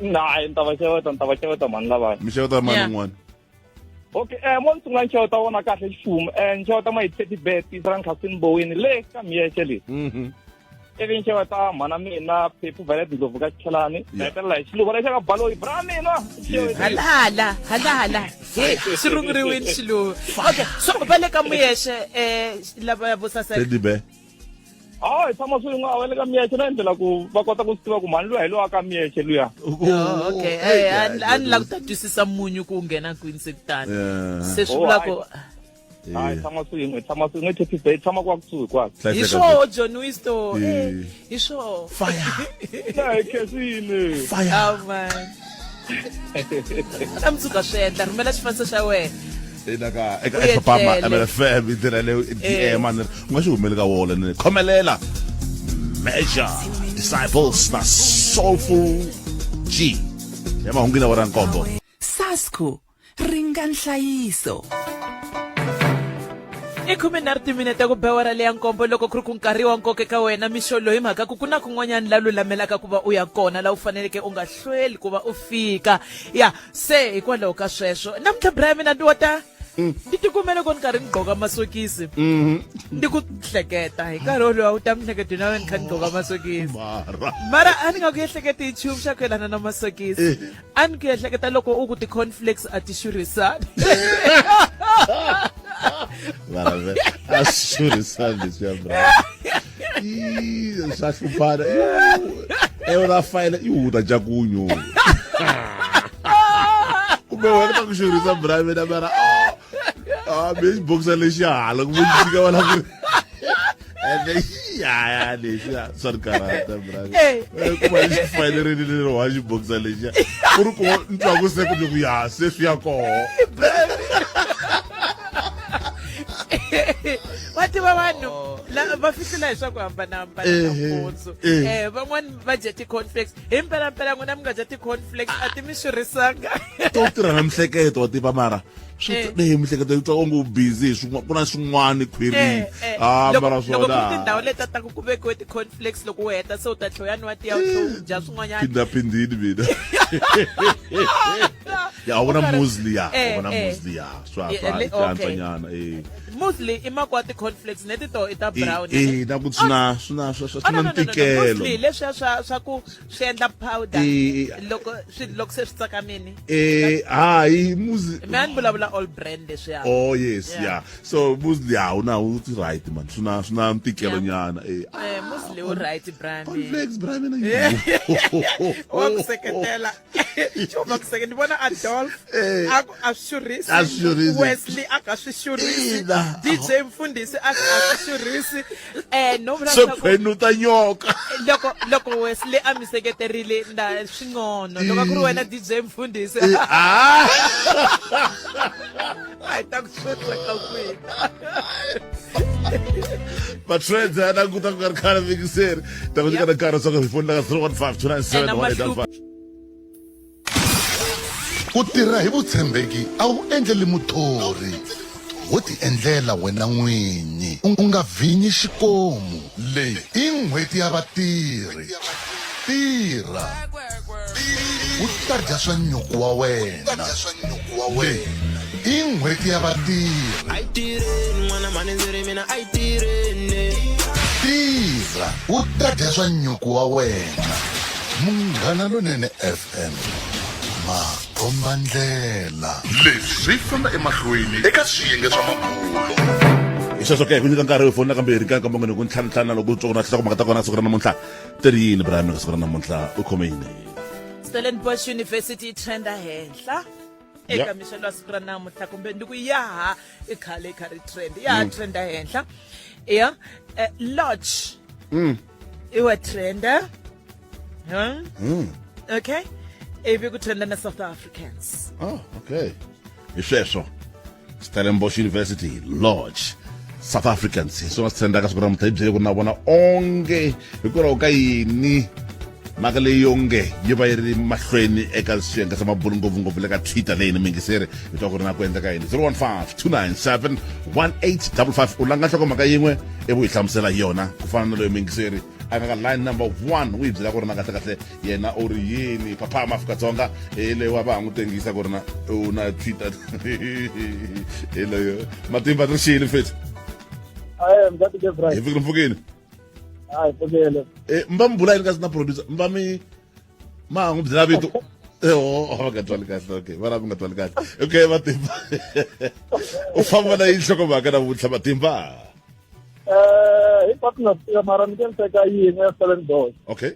Na, ni ta va xeweta, ni ta va xeweta mhani lavaya. Mi xeweta mani Yeah. un'wana. Okay, mo ni sungula ni xeweta vona kahle xifumu. Ni xeweta ma hi Teddy Bear tisa ra Nkhasini Boweni le ka Miyexe le. Ivi ni xeweta mhana mina Phephu Violet Ndlovu ka Xichelani. Ni Yeah. hetelela hi xiluva lexa ka Baloyi bra mina. Xeweta. Halala, halala. He, swi runguriwile xiluva. Okay, so va le ka Muyexe lava vo saseka. Teddy bear. Ah, hi tshama swin'we a va le ka Miyexe na endlela ku va kota ku swi tiva ku mhani luya hi lowa ka Miyexe luya. Oh, okay. Eh, a ni lava ku ta twisisa munyu ku nghena kwini se kutani. Yeah. Se swi Oh, vula ku Ah, hi tshama swin'we, hi tshama swin'we Teddy Bear, hi tshama kwa kusuhi kwala. hi swoho John Winston. Eh, hi swoho. Fire. Na hi khensile. Fire. Oh man. Na mundzuku swi endla rhumela xifaniso xa wena. Ina ka eka U Phaphama etlele. MLFM hi ndlela leyo DM mani u nga xi humeli ka wona ni khomelela Measure Disciples na Soulful G ya mahungu na wara nkombo Sasco ringa nhlayiso. I 13 timinete ku be awara leya nkombo loko ku ri ku nkarhi wa nkoka eka wena mixo loyi hi mhaka ku ku na kun'wanyana la lulamelaka ku va u ya kona la u faneleke u nga hlweli ku va u fika ya se hikwalaho ka sweswo namuntlha Brian mina ndi wa ta ndi tikume loko ni karhi ni gqoka masokisi ndi ku hleketa hi nkarhi wolowo a wu ta mihleketo na wena ni kha ni gqoka masokisi mara mara a ni nga ku ehleketi hi nchumu xa ku yelana na masokisi a ni ku ehleketa loko u ku ti-cornflakes a ti xurhisani mara ve a swi xurhisani leswiya bra Ii, swa hluphana ewe ra fayela i wu ta ncakunyo kumbe wena ta ku xurhisa bra mina mara ah me xibokisa lexi hala kumbe xi fika wala ku ri ende yaya lexiya swa ri karhata bra Eh. kuma xi fayelereni lero wa xibokisa lexiya ku ri ku ni twa ku se kumbe ku ya se swi ya koho wa tiva vanhu va fihlela hi swa ku hambanahambana Ehe, nampundzu eh. um van'wani va dya ti-cornflakes hi mpelampela n'wina mi nga dya ti-cornflakes a ti mi xurhisanga to tirha na mihleketo wa tiva mara swi Eh. eh mihleketo yi twa onge u busy hi swin'wana ku na swin'wana khwirini Eh, eh. ah Loko- mara loko ku ri swona tindhawu leti ta ku ku vekiwe ti-cornflakes loko u heta se u ta tlhe u ya nwa tiya u tlhe u dya swin'wanyana phindhaphindhini mina ya u vona muesli ya u vona muesli ya swa Eh, swa eh, le- swi okay. antswanyana eh muesli i makwa ti-cornflakes neti to i ta brown eh na ku swi na swi na swi Oh, na no, no, no, no, no. ntikelo Muesli leswiya swa swa ku swi endla powder Eh, loko swi loko se swi tsakamini eh hayi muesli mi a ni vulavula all brand leswiya Oh yes, Yeah. yeah. So muesli ya wu na wu right man. Swi na swi na ntikelo nyana. Eh. Eh, muesli wu right Brian. Cornflakes Brian mina. Wa ku seketela. Xo va ku seketela. Ni vona Adolf Eh. a ku a swi xurhisi. A swi xurhisi. Wesley a ka swi xurhisi. Ina. DJ Mfundhisi a ka a swi xurhisi. Eh no vula Se leswaku khwenuta nyoka. loko loko Wesley a mi seketerile nda swi ngcono. Loko a ku ri wena DJ Mfundhisi. Eh, ah. A hi ta ku sweka kwihi. Matrends ya languta ku nga ri khale vhikiseri ta ku nyika na nkarhi leswaku hi fonela ka 015 297 1855. Ku tirha hi vutshembeki a wu endleli muthori, wo tiendlela wena n'winyi. U nga vhinyi xikomu. Leyi i n'hweti ya vatirhi. Tirha u ta dya swa nyuku wa wena. Leyi i n'hweti ya vatirhi. Tirha u ta dya swa nyuku wa wena. Munghana Lonene FM, makombandlela. Leswi swi famba emahlweni eka swiyenge swa mabulo. Hi sweswo ke ku nyika nkarhi wo fonela kambirhi ka nkombo ku ntlhanu ntlhanu loko u twa ku na nhlokomhaka ta kona siku ra namuntlha ti ri yini Brian ka siku ra namuntlha u khome yini? Stellenbosch University yi trenda henhla eka mixelo ya siku ra namuntlha kumbe ndi ku ya ha i khale i kha ri trend ya ha trenda henhla ya lodge i wa trenda huh? Okay, ivi ku trenda na South Africans. Oh, okay, hi sweswo Stellenbosch University, Lodge, South Africans, hi swona swi trendaka siku ra namuntlha. Hi byele ku na vona onge hikwalaho ka yini mhaka leyi yonge yi va yi ri mahlweni eka swiyenge swa mabulu, ngopfungopfu le ka Twitter leyi ni mingiseri hi twa ku ri na ku endleka yini. 015 297 1855, u langa nhlokomhaka yin'we ivi u yi hlamusela hi yona, ku fana na loyi mingiseri a nga ka line number 1 u yi byela ku ri na kahlekahle yena u ri yini. Phaphama Afrika-Dzonga hi leyi wa va ha n'wi tengisa ku ri na u na Twitter hi leyo matimba ri xiyini mfethu. Aye, mzati ke Brian. Hi fikile mpfukini. Hayi, pfukile. Eh, mba mi bula yini kasi na producer mba mi ma ha n'wi byela vito? Eh, oh, va nga twali kahle. Okay, va mi nga twali kahle. Okay, matimba u famba na yi nhlokomhaka namuntlha, matimba? Eh, hinkwaswo na swi tiva, mara ni ke ni teka yin'we ya Stellenbosch. Okay.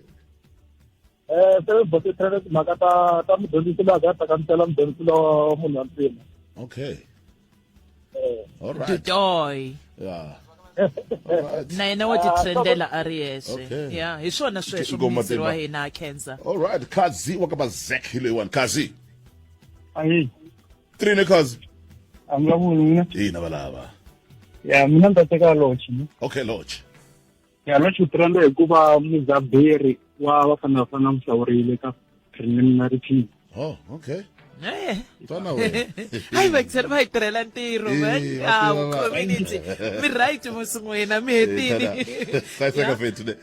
Eh, Stellenbosch yi trende timhaka ta mudyondzisi loyi a nga tsakamisela mudyondzisi lowa munhu wa ntima. Okay. Eh. All right. Dutoy. Yeah. Na yena wa titrendela a ri yexe. Okay. Ya, hi swona sweswo. Inkomu, Muyingiseri wa Matimba. hina a khensa. All right, Kazi wa ka Bazek hi leyiwani Kazi. Ayi. Trine Kazi. A mi vulavuli n'wina? Ina valava. Ya, mina ni ta teka Lodge. Okay, Lodge. Ya, Lodge u trenda hikuva muzaberi wa Bafana Bafana n'wi hlawurile ka preliminary team. Oh, okay. Eh. Twana wena. Hayi, vayingiseri va hi tirhela ntirho man. Eh, va Ah, tirha community mi right musi n'wina mi hetini. Hlayiseka fethu ne.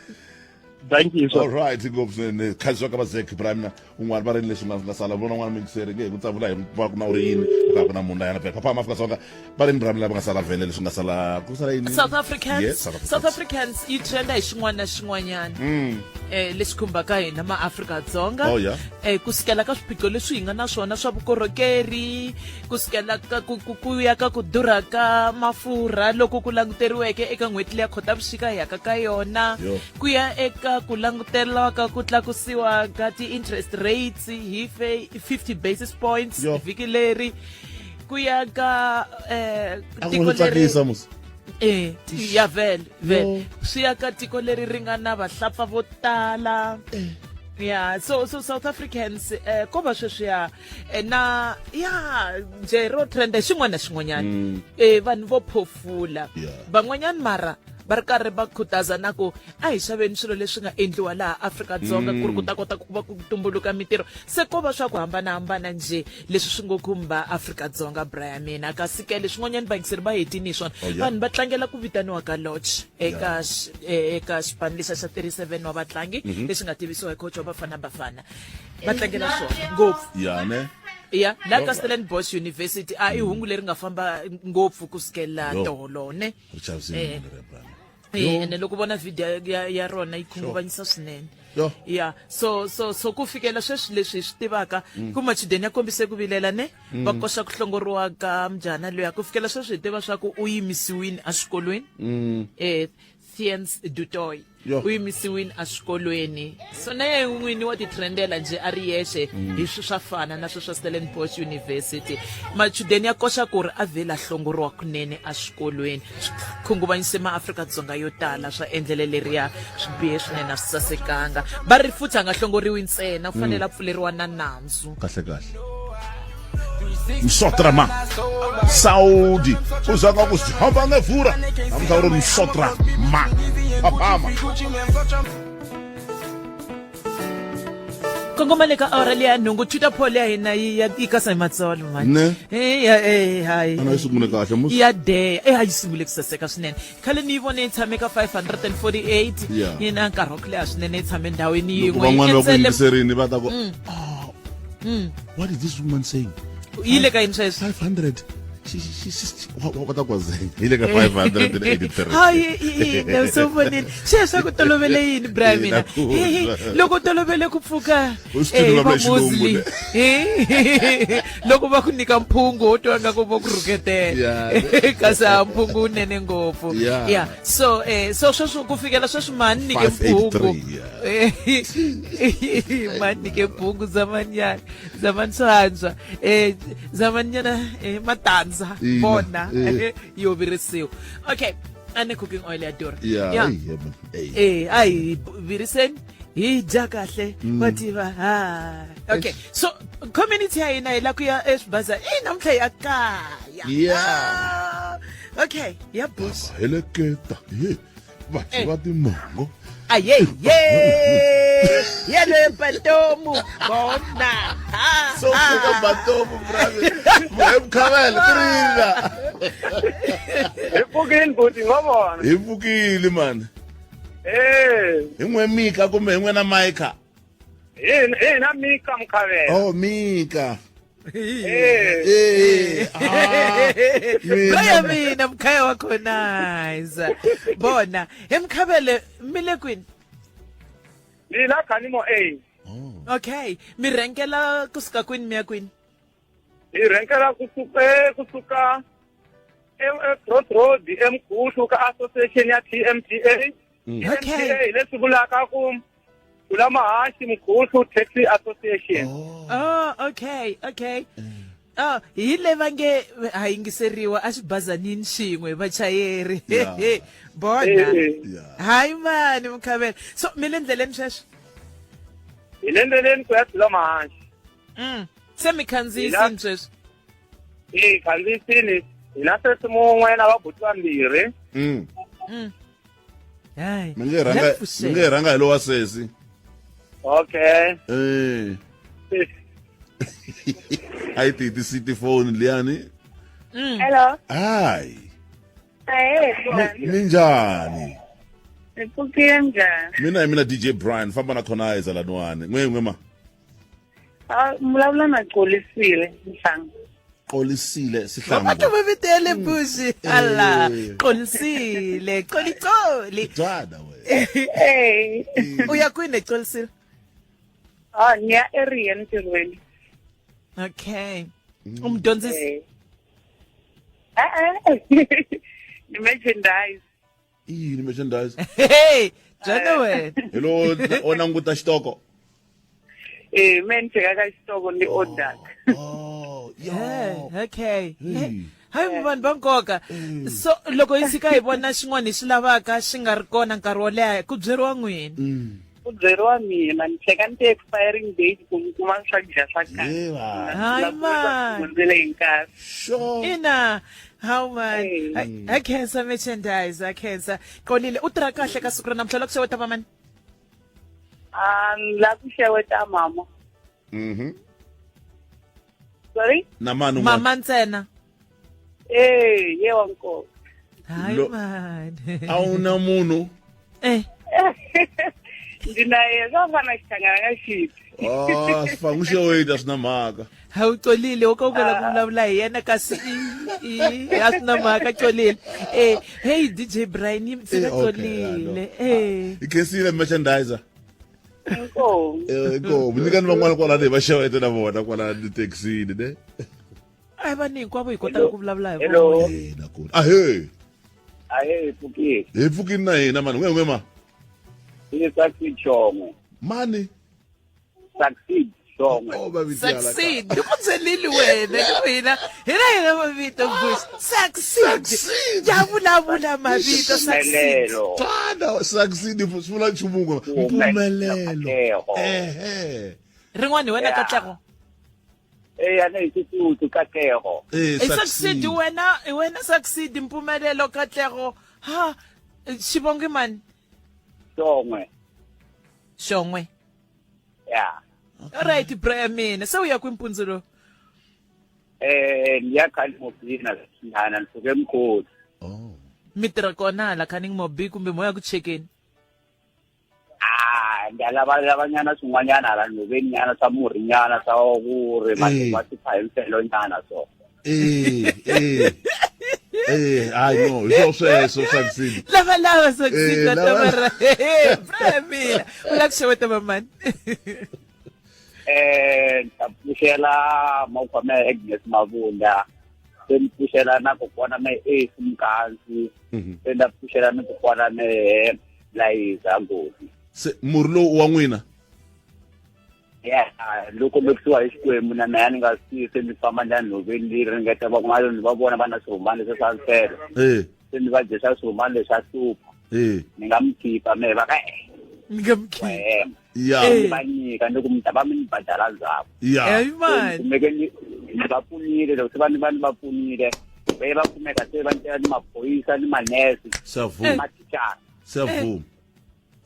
Thank you, sir. All right, ngopfu swinene khazi wa ka Bazek Ibrahim na un'wana va ri leswi nga sala vona un'wana mingiseri nge hi ku tsavula hi va ku na u ri yini ka ku na munhu la yana vhele papa Afrika Dzonga va ri Ibrahim lava nga sala vhele leswi nga sala ku sala yini. South Africans. Yes, South Africans. South Africans yi trenda hi xin'wana na xin'wanyana lexi khumbaka hina maAfrika-Dzonga. Oh, yeah. Ku sukela ka swiphiqo leswi hi nga na swona swa vukorhokeri, ku sukela ka ku ya ka ku durha ka mafurha loku ku languteriweke eka n'hweti leya Khotavuxika hi yaka ka yona, Yo. ku ya eka ku languteriwa ka ku tlakusiwa ka ti-interest rates hi 50 basis points Yo. vhiki leri, ku ya ka A ku tiko leri tsakisa musi. Eh, ya vele vele swi ya ka tiko leri ri nga na vahlapfa vo tala. Ya, so South Africans ko va sweswiya na ya nje ro trenda xin'wana na xin'wanyana, vanhu vo phofula. Van'wanyana mara va ri karhi va khutaza na ku a hi xaveni swilo leswi nga endliwa laha Afrika-Dzonga ku ri ku ta kota ku va ku tumbuluka mitirho. Se ko va swa ku hambanahambana nje leswi swi ngo khumba Afrika-Dzonga, Brian mina. Kasi ke leswin'wanyana vayingiseri va hetini hi swona. Oh, yeah. Vanhu va tlangela ku vitaniwa ka Lodge eka eka xipano lexa xa 37 wa vatlangi lexi nga tivisiwa hi coach wa Bafana Bafana, va tlangela swona ngopfu. Ya ne. Ya, la ka Stellenbosch University a i hungu leri nga famba ngopfu ku sukela Yo. tolo ne. Ri chavisile leri, Brian. Ene loko vona video ya rona yi khunguvanyisa swinene. Yo. Ya, so ku fikela sweswi leswi hi swi tivaka ku machudeni ya kombise ku vilela ne va koxa ku hlongoriwa ka mujana loyi. Ku fikela sweswi hi tiva swa ku u yimisiwini exikolweni, Theuns du Toit. Yo. U yimisiwini exikolweni, so na yena n'wini wa titrendela nje a ri yexe hi swi swa fana na sweswa Stellenbosch University. Machudeni ya koxa ku ri a vhela hlongoriwa kunene exikolweni, swi khunguvanyise maAfrika-Dzonga yo tala. Swa endlele leriya swi bihe swinene, a swi sasekanga. Va ri futhi a nga hlongoriwi ntsena, u fanele a pfuleriwa na nandzu. Kahle kahle. Msotra ma Saudi u zanga ku sihamba ngevura namuntlha u ri Msotra ma phaphama kongoma le ka awara leya nhungu twitter poll ya hina yi ya yi kasa hi matsolo mani Ne? Eh, ya eh hayi Ana yi sungule kahle musi ya deya eh a yi sungule ku saseka swinene khale ni yi vone yi tshame ka 548 Yeah. yi na nkarhi wa ku leha swinene yi tshame ndhawini loko yin'we van'wana va ku Yi endzele- yingiserini va ta ku "Oh, what is this woman saying yi le ka yini sweswi 500 She- she- she- she- wa- wa- va ta kwazenya yi le ka 583 hayi ina so vonile sweswi ku tolovele yini bra Ina, mina ku- loko u tolovele ku pfuka U swi tivi eh, vulavula xilungu, vamuzli ne? loko va ku nyika mphungu u twa nga ku vo ku rhuketela Yeah. kasi a mphungu wu nene ngopfu Yeah. yeah so eh so sweswi ku fikela sweswi mani nyike mphungu 583, yeah. mani nyike mphungu zamanyana zamani swantswa eh zamanyana eh, matandza Ina, vona eh. yo virisiwa okay ane cooking oil ya durha Yeah, Yeah. eyi, yeah, man. Eyi. eh a hi viriseni hi dya kahle va tiva ha okay so community ya hina hi la ku ya eswibaza i namuntlha ya kaya Yeah. Ah, okay ya bush heleketa ye va Eh. va timongo aye ye yele batomu bona Ha, so ha. fika batomu brother emkhavela tirila hi pfukini buti ngo vona hi pfukile mani eh hi n'we mika kumbe hi n'we na mika hi hi na mika mkhavela oh mika eh eh ah, mina. Baya mina mkhaya wakho nice bona emkhabele mi le kwini ni la khanimo a okay mi rhengela kusuka kwini mi ya kwini hi rhengela kusuka eh, kusuka e-cross road emgushu ka association ya TMTA Okay. TMTA hi leswi vulaka ku kula mahaxi mgushu taxi association Oh, okay, okay. Oh, hi le va nge ha yingiseriwa a xibazanini xin'we vachayeri. Yeah. Bona. Eh, Yeah. Hayi mani mkhabela. So mi le ndleleni sweswi? hi le ndleleni ku ya tlula mahaxi Se mi khandziyisini sweswi? hi khandziyisini hi na sesi mun'we na vabuti vambirhi Hayi. mi nge rhanga mi nge rhanga hi lowa sesi okay eh a yi titisi tifoni liyani Hello. hayi Ahee, minjhani Hi pfukile njhani? mina hi mina dj brian famba na khonaiza laniwani n'we n'we ma Ah, Vulavula na Qolisile Mhlanga. qolisile Batho sihlangu va vitele bushi. Allah. Qolisile, qolicoli. dada we Hey. U ya kwini qolisile? Ah, ni ya area ntirhweni. Okay. Umdyondzisi. Eh. Ah, ah. Ni merchandise. i yini merchandise Hey, byana wena. hi lowo o languta xitoko Eh, me ni cheka ka xitoko ni order. oh Eh, yo okay. Hey. Hayi vanhu va nkoka. So loko hi tshika hi vona xin'wana hi xi lavaka xi nga ri kona nkarhi wo leha ku byeriwa n'wini. Ku byeriwa mina ni cheka ni ti-expiring date ku mi kuma swakudya swa kahle. Ye va. Hayi man. Hundzele hi nkarhi. sure Ina, how man. Hey. Ha khensa merchandise, ha khensa. Qolile u tirha kahle ka siku ra namuntlha loko xeweta va mani. Ah, ni la ku xeweta mama. Sorry? na mani un'wana? Mama ntsena. Eh, ye wa nkoka. Hayi Lo- man. a wu na munhu Eh, Ndzi na yena swa fana xichangana ka xipi. ah swi fangu xeweta swi na mhaka ha u colile wo ka u kala ku vulavula hi yena kasi i i a swi na mhaka colile. Eh, hey DJ Brian yi tshika Eh, okay, colile. ah, no. Eh. i khensile merchandiser Inkomu. Eh, inkomu nyikani van'wana kwalani hi va xewete na vona kwalani thekisini ne Ai vanhu hinkwavo hi kotaka ku vulavula hi Hello. vona. Eh, nakona ahe ahe hi pfukile hi pfukini na hina mani n'we n'we ma i succeed shongwe mani succeed shongwe oh va vito ya la ka. Succeed. Ni ku byelile wena ni ku hina hina hina mavito Bush. Succeed. Ya vulavula mavito succeed. Mpumelelo Twana succeed swi vula nchumu wun'we mpumelelo Katlego. ehe Rin'wana hi wena Yeah. Katlego. Eya ne hi xisuthu Katlego. Eh, I succeed wena hi wena succeed Mpumelelo Katlego ha xivongo i mani Xon'we. Xon'we Ya. Alright bra mina se u ya kwi mpundzu lowu Eh ni ya khani mobina nyana ni suke mkhulu. Oh. Mi tirha kona hala khaning mobi kumbe moya ku chekeni Ah, ndi lava lavanyana swin'wanyana hala nhoveni nyana swa murhi nyana swa ku ri ma tipha hi mfelo nyana so. Eh, eh. Eh, hayi no, hi swo sweswo succeed. Lava lava succeed Eh, va lava- ta bra mina u lava ku xeweta vamani Eh, ni ta pfuxela makhome Agnes Mavunda. Se ni pfuxela na kokwana me Ace Mkansi. Se ni ta pfuxela ni kokwana me Layiza Ngoti. Se murhi lowu wa n'wina Ya, loko mekisiwa hi Xikwembu na mina ni nga swi tivi se ni famba ni ya nhoveni ni ringeta van'wana ni va vona va na swirhumani leswi swa nsele. Eh. Se ni va dyisa swirhumani leswi swa hlupha. Eh. Ni nga mi khipa mehe va ka eh. Ni nga mi khipa. Ya. Ni va nyika ni ku mi ta va mi ni badala ndzhaku. Ya. Eh, man. Kumeke ni ni va pfunile loko se va ni va ni va pfunile ve va kumeka se va ni tela ni maphorisa ni manese Siyavuma. ni mathicara Siyavuma.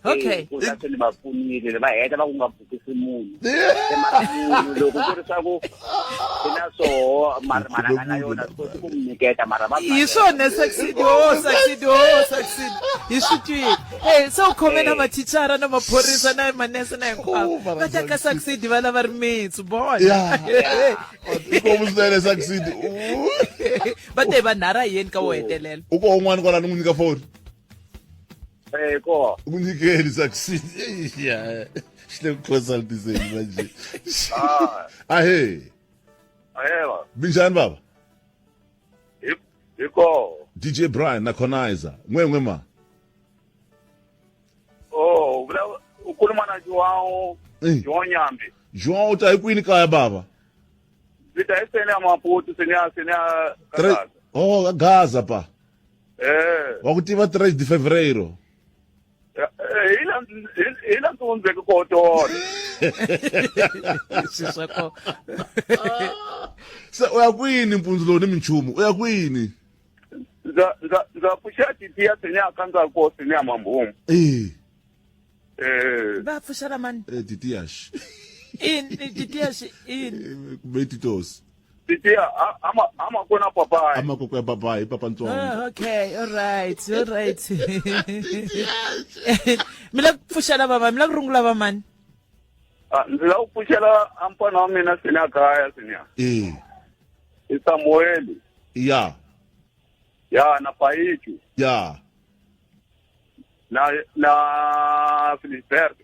Okay. ku ta se ni va pfunile va heta va ku nga bukisi munhu Se mara munhu loko ku ri swa ku i na swoho mara mara na yona swi koti ku mi nyiketa mara va hi swona succeed oh succeed oh succeed hi swi twile hey se u khome na mathicara na maphorisa na manese na hinkwavo va ta ka succeed va lava rimitsu bona Ya. Inkomu swinene succeed. Va te va nharha yeni ka wo hetelela U ko un'wana kwala ni n'wi nyika foni. Eh ko. U n'wi nyikeni succeed. Ya. Xi le ku consultiseni manje. Ah. Ahe. Ayeva. Minjhani baba? Hi koho. DJ Brian na Conizer. N'we n'we ma. Oh, vula u khuluma na João, Eh. João Nyambi. João u ta hi kwini kaya baba? Ndzi ta hi seni ya Maputo, seni ya seni ya Gaza. Oh, ka Gaza pa. Eh. Wa ku tiva 3 de Fevereiro. Eh, hi la hi la ndzi hundzeke koho tona. Swi swa ko. Se u ya kwini mpundzu lowu ni minchumu? U ya kwini? Ndza ndza ndza pfuxa titi ya seni ya ka ndza ko seni ya Mambhumu. Eh. Eh. Va pfuxela mani? Eh titiyash. In titiyash in. Kumbe titos. Titiya ama ama kona papai. Ama koko ya papai, papa ntsongo. Oh, okay, all right, all right. Mi la ku pfuxela va mi la ku rungula va mani? Ah, ndzi la ku pfuxela ampana wa mina seni ya kaya seni ya. Eh. I Samuel. Ya. Ya na Paichu. Ya. Na na Philibert.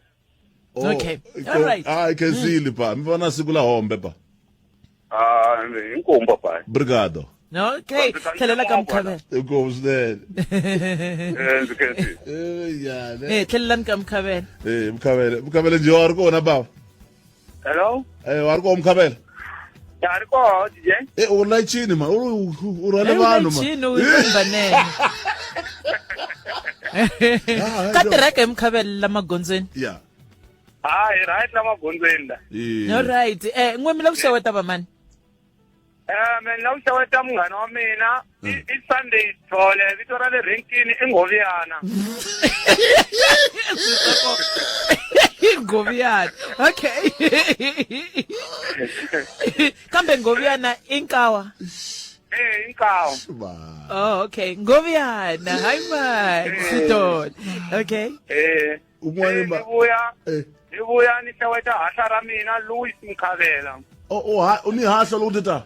Oh, Okay. All right. Ah, khensile pa. Mi vona siku la hombe pa. Ah, inkomu papai. Obrigado. Okay, tlhelela ka mukhavela. Inkomu swinene. Eh, ndzi khensile. Eh, ya. ne. Eh, tlhelelani ka mukhavela. Eh, mukhavela. Mukhavela njhe wa ri kona baba? Hello? Eh, wa ri kona mukhavela? Ya ri koho DJ. Eh, u layichini ma. U u rhwale Eh, u vanhu ma. layichini, u vanene. Ka tirheka hi mukhavela la magondzweni. Ya. Ah, hi right la magondzweni la. Eh. All right. Eh, n'we mi la ku xeweta va mani? Eh, mina la ku xeweta munghana wa mina i i Sunday Sithole, vito ra le renkini i Nghoviyana. Ngoviyana. Okay. Kambe Ngoviyana i nkawa. Eh, i nkawa. Oh, okay. Ngoviyana. Hayi man, Sithole. Okay. Eh. Un'wana Eh, ma ni vuya Eh. ni vuya ni xeweta hahla ra mina Louis Mkhavela. Oh, oh, ha, u ni hahla loko ti ta.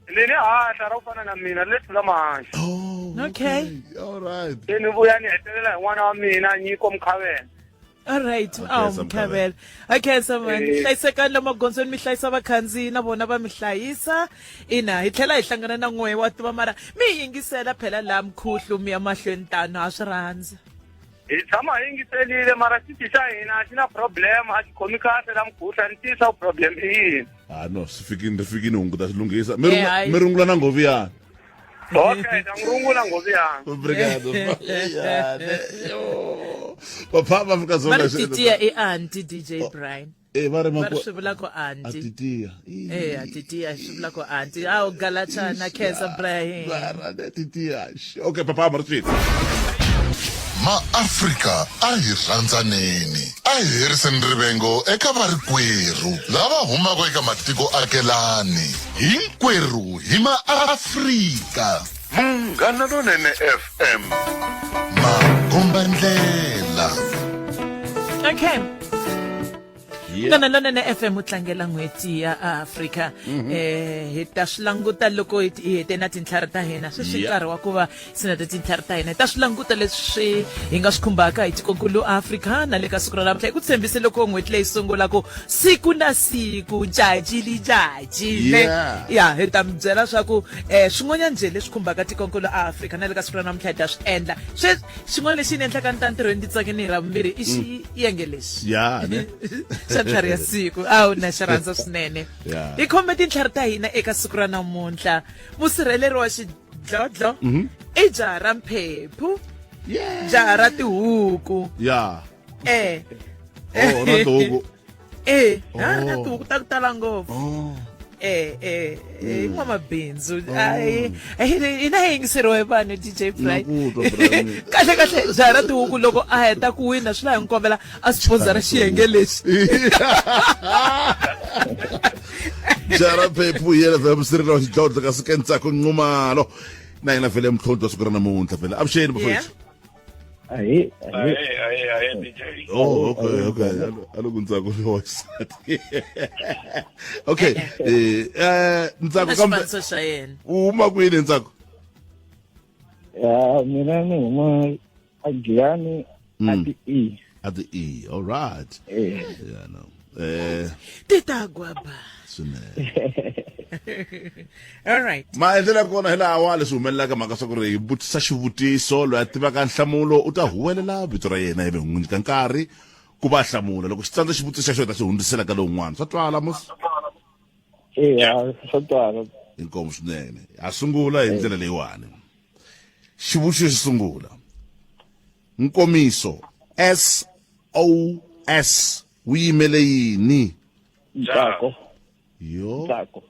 Ni ni hahla ra ku fana na mina le tlula mahanxi. Oh. Okay. All right. Se ni vuya ni hetelela hi n'wana wa mina Nyiko Mkhavela. All right. Awu Mkhavela. Okay, so man. Eh. Hlayisekani la magondzweni mi hlayisa vakhandziyi na vona va mi hlayisa. Ina, hi tlhela hi hlangana na n'we wa tiva mara mi hi yingisela phela laha mkhuhlu mi ya mahlweni tano ha swi rhandza. Hi tshama hi yingiselile mara xiti xa hina a xi na problem a xi khomi kahle la mukhuhla ni tiyisa ku problem i yini. Ah no, swi fikini ri fikini hungu ta swi lunghisa. Mi Eh, rungula hayi. mi rungula na Ngoviyana. Okay, ta n'wi rungula Ngoviyana. Obrigado. Ya, ne. Yo. Papa Afrika Va Dzonga ri titiya i anti DJ Brian. Eh, va ri va ri swi vula ku anti atitiya eh atitiya swi vula ku anti awu galachana khensa Brian atitiya okay papa maritini maafrika a hi rhandzaneni a hi heriseni rivengo eka varikwerhu lava humaka eka matiko akelani hinkwerhu hi maafrika Munghana Lonene FM. Makombandlela. Okay. Munghana Lonene FM u tlangela n'hweti ya Afrika. Eh hi ta swi languta loko hi hi hete na tintlhari ta hina. Sweswi nkarhi wa ku va sina ta tintlhari ta hina. Hi ta swi languta leswi hi nga swi khumbaka hi tikonkulu Afrika na le ka siku ra namuntlha. Hi ku tshembise loko n'hweti leyi sungula ku siku na siku jaji li jaji. Jile ya hi ta mi byela swa ku um swin'wanyana njhe leswi khumbaka tikonkulu a Afrika na le ka siku ra namuntlha hi ta swi endla sweswi xin'wana lexi ni endlaka ni ta ntirhweni ndzi tsakini hi ravumbirhi i xiyenge lexi ya ne xa ntlhari ya siku awu na xi rhandza swinene hi khome tintlhari ta hina eka siku ra namuntlha musirheleri wa xidlodlo i jaha ra mphephu jaha ra tihuku ya eh oh na tihuku eh ha na tihuku ta ku tala ngopfu eh eh eh, i n'wamabindzu Ai, ai, hina hi yingiseriwa hi vanhu dj Brian Na ku twa, Brian. kahle kahle jaha ra tihuku loko a heta ku wina swi la hi n'wi kombela a sponsora xiyenge lexi jara phephu hi yena vhele musirhela wa xidlodlo kasi ke ntsako nxumalo na yena vhele mtlhontlho wa siku ra namuntlha vhele avuxeni bafowethu Ahe, ahe, ahe, ahe, DJ. Oh, okay, okay. Aloku Ntsako lo wa xisati. Okay. Eh, eh Ntsako kambe xifaniso xa yena u huma kwini Ntsako? Ya, mina ni huma aGiyani a ti E. At the E. All right. Eh. Yeah, no. Eh, titagwaba swinene. all right Maendlelo ya kona hi lawa leswi humelelaka mhaka swa ku ri hi vutisa xivutiso loyi a tivaka nhlamulo u ta huwelela vito ra yena ivi n'wi nyika nkarhi ku va a hlamula loko xi tsandza xivutiso xa xo hi ta xi hundzisela ka lowun'wana swa twala mos Eya, swa twala. inkomu swinene ha sungula hi ndlela leyiwani xivutiso xo sungula nkomiso S O S wu yimele yini Ntsako. yo Ntsako.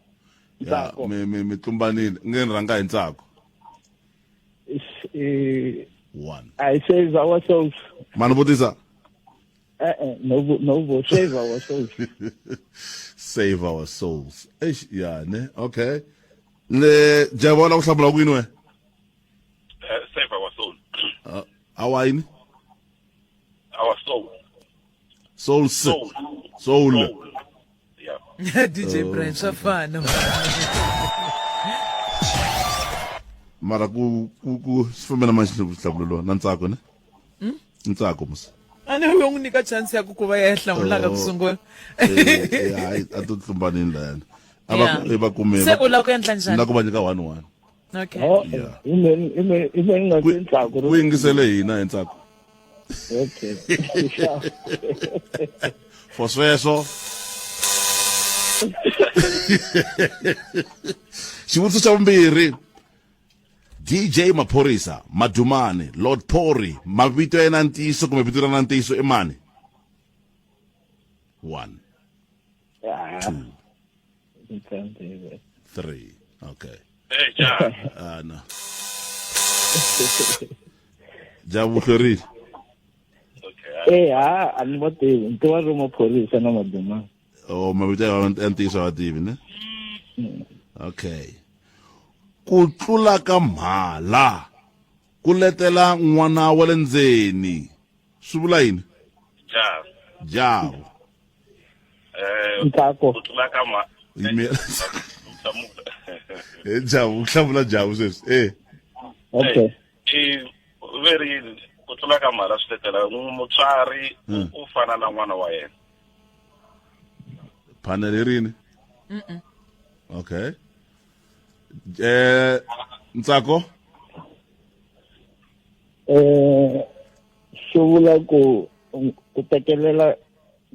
ya Ntsako. mi mi mi tlumbanile nge ni rhanga hi ntsako Eh, one I save ourselves. mani vutisa Eh, eh, no, no, save our souls. save our souls eish ya ne okay le jabona ku hlamula kwini we Save our soul. Awa yini Our soul. souls Soul. soul Yeah. dj Brian swa fana mara ku ku ku swi fambela mani xihlamulo na ntsako ne ntsako musa a ni yo n'wi nyika chance ya ku ku va ya hlamulaka ku sungula Eh, eh, hayi a to tlumbanini layani a va Yeah. va kume Se u lava ku endla njhani? na ku va nyika 1 1 okay Oh, Yeah. ime ime ime nga ti ntsako. ku yingisele hina hi ntsako Okay. for sweswo xivutiso xa vumbirhi dj maphorisa madumane lord pori mavito ya yena ntiyiso kumbe vito ra na ntiyiso i mani one Ah, two ntsandze. three okay Hey, ja. ah no jabu hlwerile Eh, ha, a ni va tivi. Ni tiva ri maphorisa na madumane. oh mavito ya ya ntiyiso a va tivi ne okay ku tlula ka mhala ku letela n'wana wa le ndzeni swi vula yini Ja. jabu Eh, Ntsako. ku tlula ka ma. Yimela. Nhlamulo. Eh, jabu ku hlamula jabu sweswi eh Okay. I veri ku tlula ka mhala swi letela mutswari u fana na n'wana wa yena. panel yi rini okay eh ntsako Eh, swi vula ku ku tekelela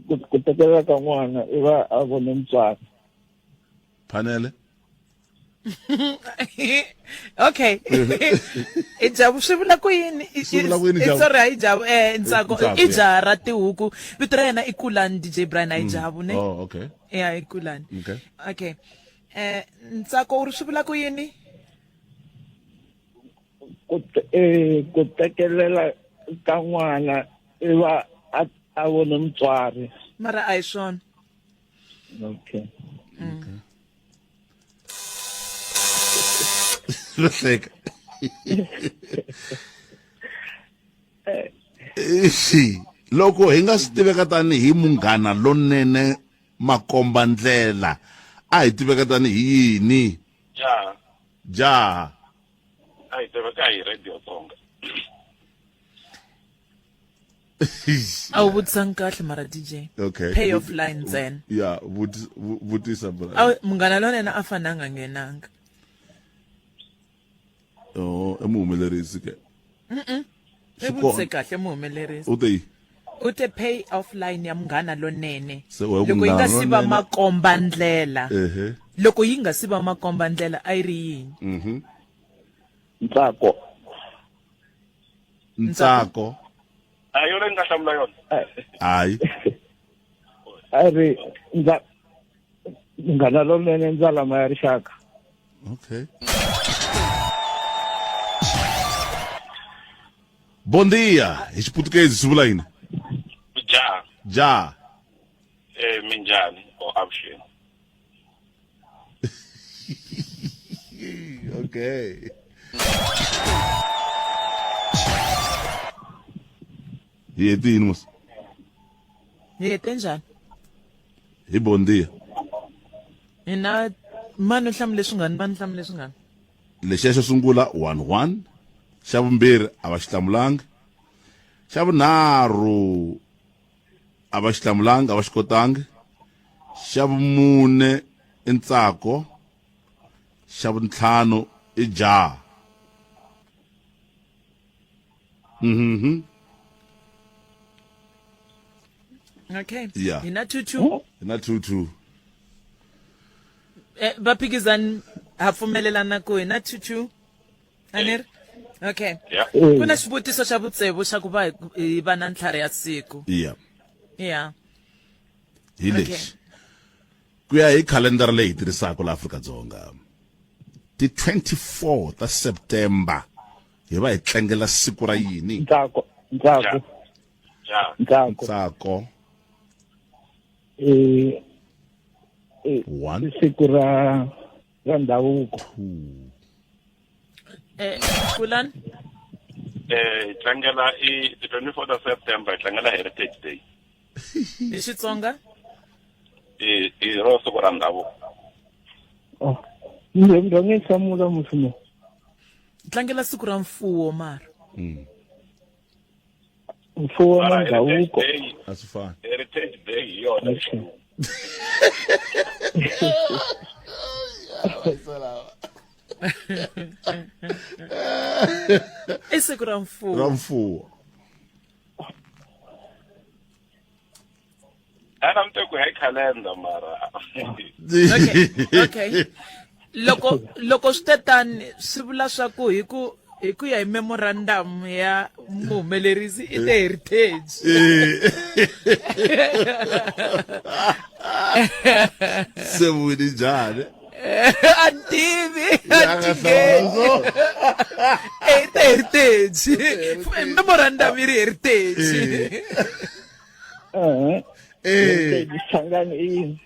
ku ku tekelela ka n'wana i va a vone mutswari. panel Okay, i Jabu, swi vula ku yini? Swi vula ku yini, Jabu? Sorry, hayi Jabu, Ntsako. Ntsako, I yeah. jaha ra tihuku, vito ra yena i Kulani. DJ Brian, hayi Jabu ne. Oh, okay. Ya, i Kulani. Okay. Okay, Ntsako, u ri swi vula ku yini? Ku tekelela ka n'wana i va a vone mutswari. Mara a hi swona. Okay. Ro hleka. Ixi, loko hi nga swi tiveka tanihi Munghana Lonene makomba ndlela, a hi tiveka tanihi yini? Jaha. Jaha. A hi tiveka hi Radio Tsonga. A wu vutisangi kahle mara, DJ. Okay. Pay off line ntsena. Ya, vutisa bra. Awu, Munghana Lonene a fananga nghenanga. Oh, i muhumelerisi ke. I Swi vutise kona. kahle muhumelerisi. U te yi? U te pay off line ya Munghana Lonene. Se we Loko yi nga Munghana si va Lonene. makomba ndlela. Ehe. Loko yi nga si va makomba ndlela a yi ri yini? Ntsako. Ntsako. A yona ni nga hlamula yona. Hayi. A ri ndza Munghana Lonene ndzalama ya rixaka. Okay. Bom dia, hi Xiputukezi swi vula yini? Jaha. Jaha. Minjhani or avuxeni. Okay. Hi hete yini mos? Hi hete njhani? Hi bon dia. Hina mani u hlamule swingani, mani hlamule swingani? Lexiya xo sungula 1-1, xa vumbirhi a va xi hlamulanga, xa vunharhu a va xi hlamulanga, a va xi kotangi, xa vumune i Ntsako, xa vuntlhanu i jaha. Okay. Yeah. Hina 2-2. Hina 2-2. Vaphikizani ha pfumelelana ku hina 2-2, a ni ri? Okay. Yeah. Ku na xivutiso xa vutsevu xa ku va hi va na ntlhari ya siku. Yeah. Yeah. Hi lexi. Ku ya hi khalendara leyi hi tirhisaka la Afrika-Dzonga, ti 24 ta September hi va hi tlangela siku ra yini? Ntsako, Ntsako. Ja. Ntsako. Ntsako. 1. Siku ra ndhavuko. 2. Kulani? Hi tlangela i ti 24 ta September, hi tlangela Heritage Day. Hi Xitsonga? I ro siku ra ndhavuko. Oh. Ndzi nge hlamula musi. Tlangela siku ra mfuwo mara. Mfuwo na Mara Heritage ndhavuko. Day, A swi fani. Heritage Day hi yona. Okay. I siku ra mfuwo. Ra mfuwo. Ana mi ku hi calendar mara. Okay. Okay. Loko swi te tani swi vula swa ku hi ku ya hi memorandum ya muhumelerisi i te heritage. Se vuyini njhani? A tivi. Ya nga hlamula. I te heritage. Memorandum yi ri heritage. Heritage Shangani i yini?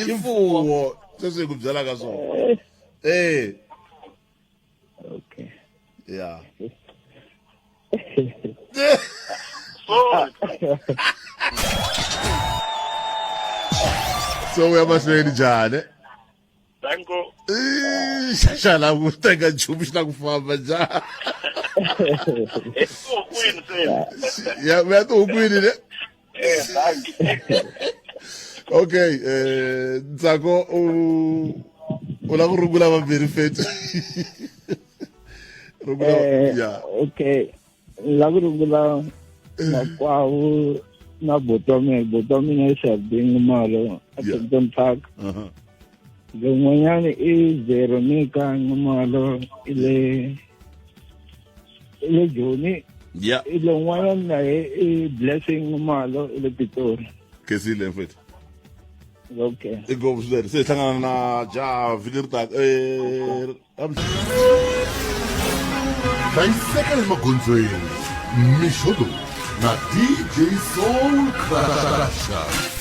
I mfuwo. Sweswi hi ku byelaka swona. Okay. Yeah. So uya mahlweni njhani? Danko. Xa la ku teka nchumu xi la ku famba njhani? Kwini se? Ya, u ya tihukwini ne? Thank you. Okay, Ntsako u la ku rungula vambirhi fethu. Rungula ya. Okay. La ku rungula makwavo na buti wa mina, buti wa mina i Shabing Malo a Kempton Park. Lowun'wanyana i Veronica Nxumalo i le i le Joni. Yeah. Lowun'wanyana na ye i Blessing Nxumalo i le Pitori. Khensile mfethu. Okay. Inkomu swinene. Se hi hlangana na ja vhiki ri taka. Eh, Hlayiseka emagondzweni mixo lowu na DJ Soul Crusher.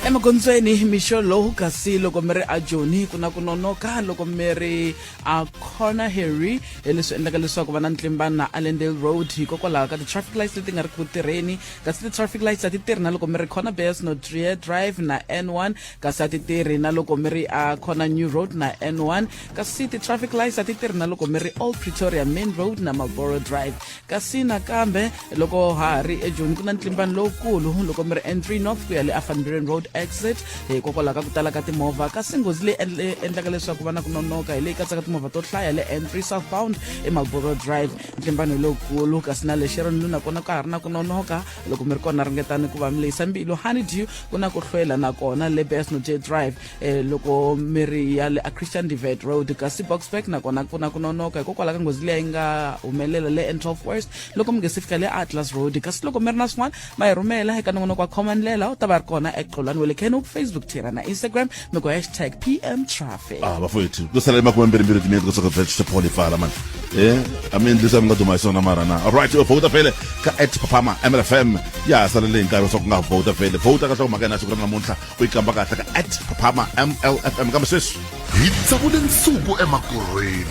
Emagondzweni mixo lowu kasi loko mi ri a Joni ku na ku nonoka loko mi ri a Corner Harry hi leswi endlaka leswaku va na ntlimbano na Allendale Road hikokwalaho ka ti-traffic lights leti nga ri ku tirheni kasi ti-traffic lights a ti tirhi na loko mi ri Corner Bears no Trier Drive na N1 kasi a ti tirhi na loko mi ri a Corner New Road na N1 kasi ti-traffic lights a ti tirhi na loko mi ri Old Pretoria Main Road na Marlboro Drive kasi nakambe loko ha ha ri eJoni ku na ntlimbano lowukulu loko mi ri N3 North ku ya le Afanburen Road exit hikokwalaho ka ku tala ka timovha kasi nghozi leyi endlaka leswaku va na ku nonoka hi leyi katsaka timovha to hlaya le N3 Southbound eMarlboro Drive ntlimbano hi lowukulu kasi na le Sharon Luna kona ka ha ri na ku nonoka loko mi ri kona ringetani ku va mi lehisa mbilu Honeydew ku na ku hlwela nakona le Beyers Naudé Drive eh, loko mi ri ya le a Christian Divet Road kasi Boksburg nakona ku na ku nonoka hikokwalaho ka nghozi liya yi nga humelela le N12 West loko mi nge se fika le Atlas Road kasi loko mi ri na swin'wana ma hi rhumela eka nongonoko wa khoma ndlela u ta va ri kona eqolwani wa le Kenhoek Facebook Twitter na Instagram mi ku hashtag PM Traffic. Ah bafowethu ku sala emakumembirhi timinete kusuka Paul pfala mani eh a mi endli leswi a mi nga duma hi swona mara na alright u vhota vhele ka at Phaphama MLFM ya ha salele hi nkarhi wa swa ku nga vhota vhele vhota ka nhlokomhaka ya na siku ra namuntlha u yi kamba kahle ka at Phaphama MLFM kambe sweswi Hi tsavule nsuku emakorhweni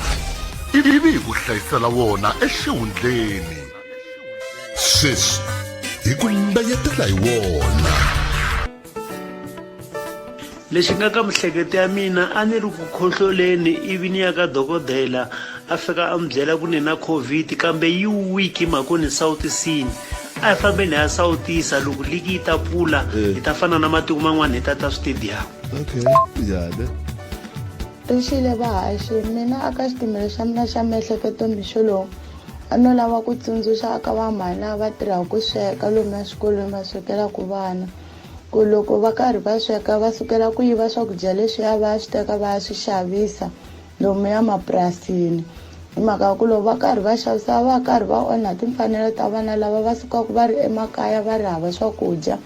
ivi hi ku hlayisela wona exihundleni. Sweswi hi ku mbeyetela hi wona. Lexi nga ka mihleketo ya mina a ni ri ku khohloleni ivi ni ya ka dokodela a fika a mi byela ku ni na COVID kambe yi weak hi mhaka ku ni sawutisini a hi fambeni hi ya sawutisa loko ligi yi ta pfula hi ta fana na matiko man'wana hi ta ta switediyamu. Okay njhani? Rixile vahaxi, mina aka xitimela xa mina xa miehleketo mixo lowu a no lava ku tsundzuxa aka va mhani lava va tirhaka ku sweka lomuya swikolweni va swekelaka vana ku loko va karhi va sweka va sukela ku yiva swakudya leswiya va ya swi teka va ya swi xavisa lomuya mapurasini hi mhaka ya ku loko va karhi va xavisa va karhi va onha timfanelo ta vana lava va sukaka va ri emakaya va ri hava swakudya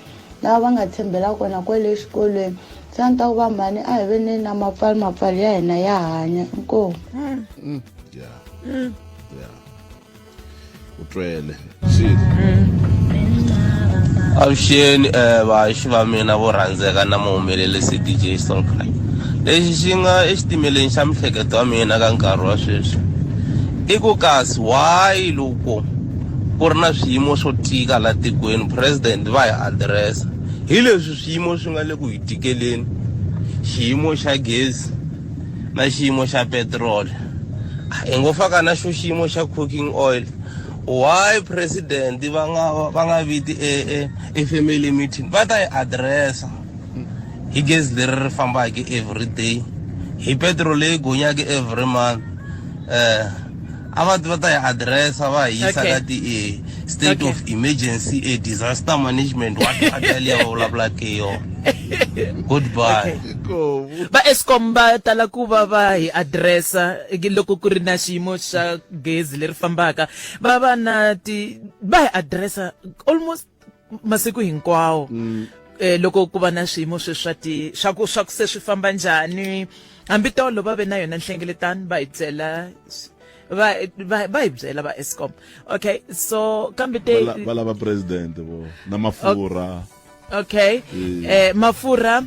lava va nga tshembela kona kwale exikolweni se a ni ta ku va mhani a hi veneni na mapfalo mapfalo ya hina ya hanya inkomu yeah. Yeah. U twele xile Avuxeni um vahaxi va mina vo rhandzeka na muhumelerisi DJ Soulcry. Lexi xi nga exitimeleni xa mihleketo ya mina ka nkarhi wa sweswi i ku kasi why loko ku ri na swiyimo swo tika la tikweni president va hi adirese hi leswi swiyimo swi nga le ku hi tikeleni xiyimo xa gezi na xiyimo xa petiroli hi ngo faka na xo xiyimo xa cooking oil why president va nga va nga viti e, e, e family meeting va ta yi adiresa hi gezi leri ri fambaka every day hi petrol leyi gonyaka every month eh a va va ta yi adiresa va hi yisa ka ti e state of emergency a disaster management what what yaliya va vulavulaka hi yona goodbye va Eskom va tala ku va va hi adiresa loko ku ri na xiyimo xa gezi leri fambaka va va na ti va hi adiresa almost masiku hinkwawo mm. eh, loko ku va na swiyimo sweswi swa ti swa ku swa ku se swi famba njhani hambi tolo va ve na yona nhlengeletano va hi byela va va va hi byela va Eskom okay so kambe te va lava president vo na mafurha okay eh mafurha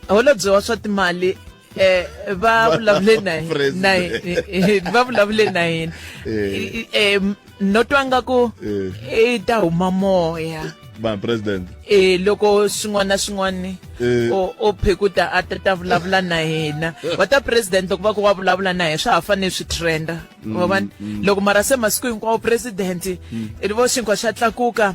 holobye wa swa timali eh va vulavule na na va vulavule na yena eh no twa nga ku i ta huma moya va president eh loko swin'wana na swin'wana o o phekuta a ta ta vulavula na hina va ta president loko va ku wa vulavula na yena swa ha fanele swi trenda wa vona loko mara se masiku hinkwawo president i vo xinkwa xa tlakuka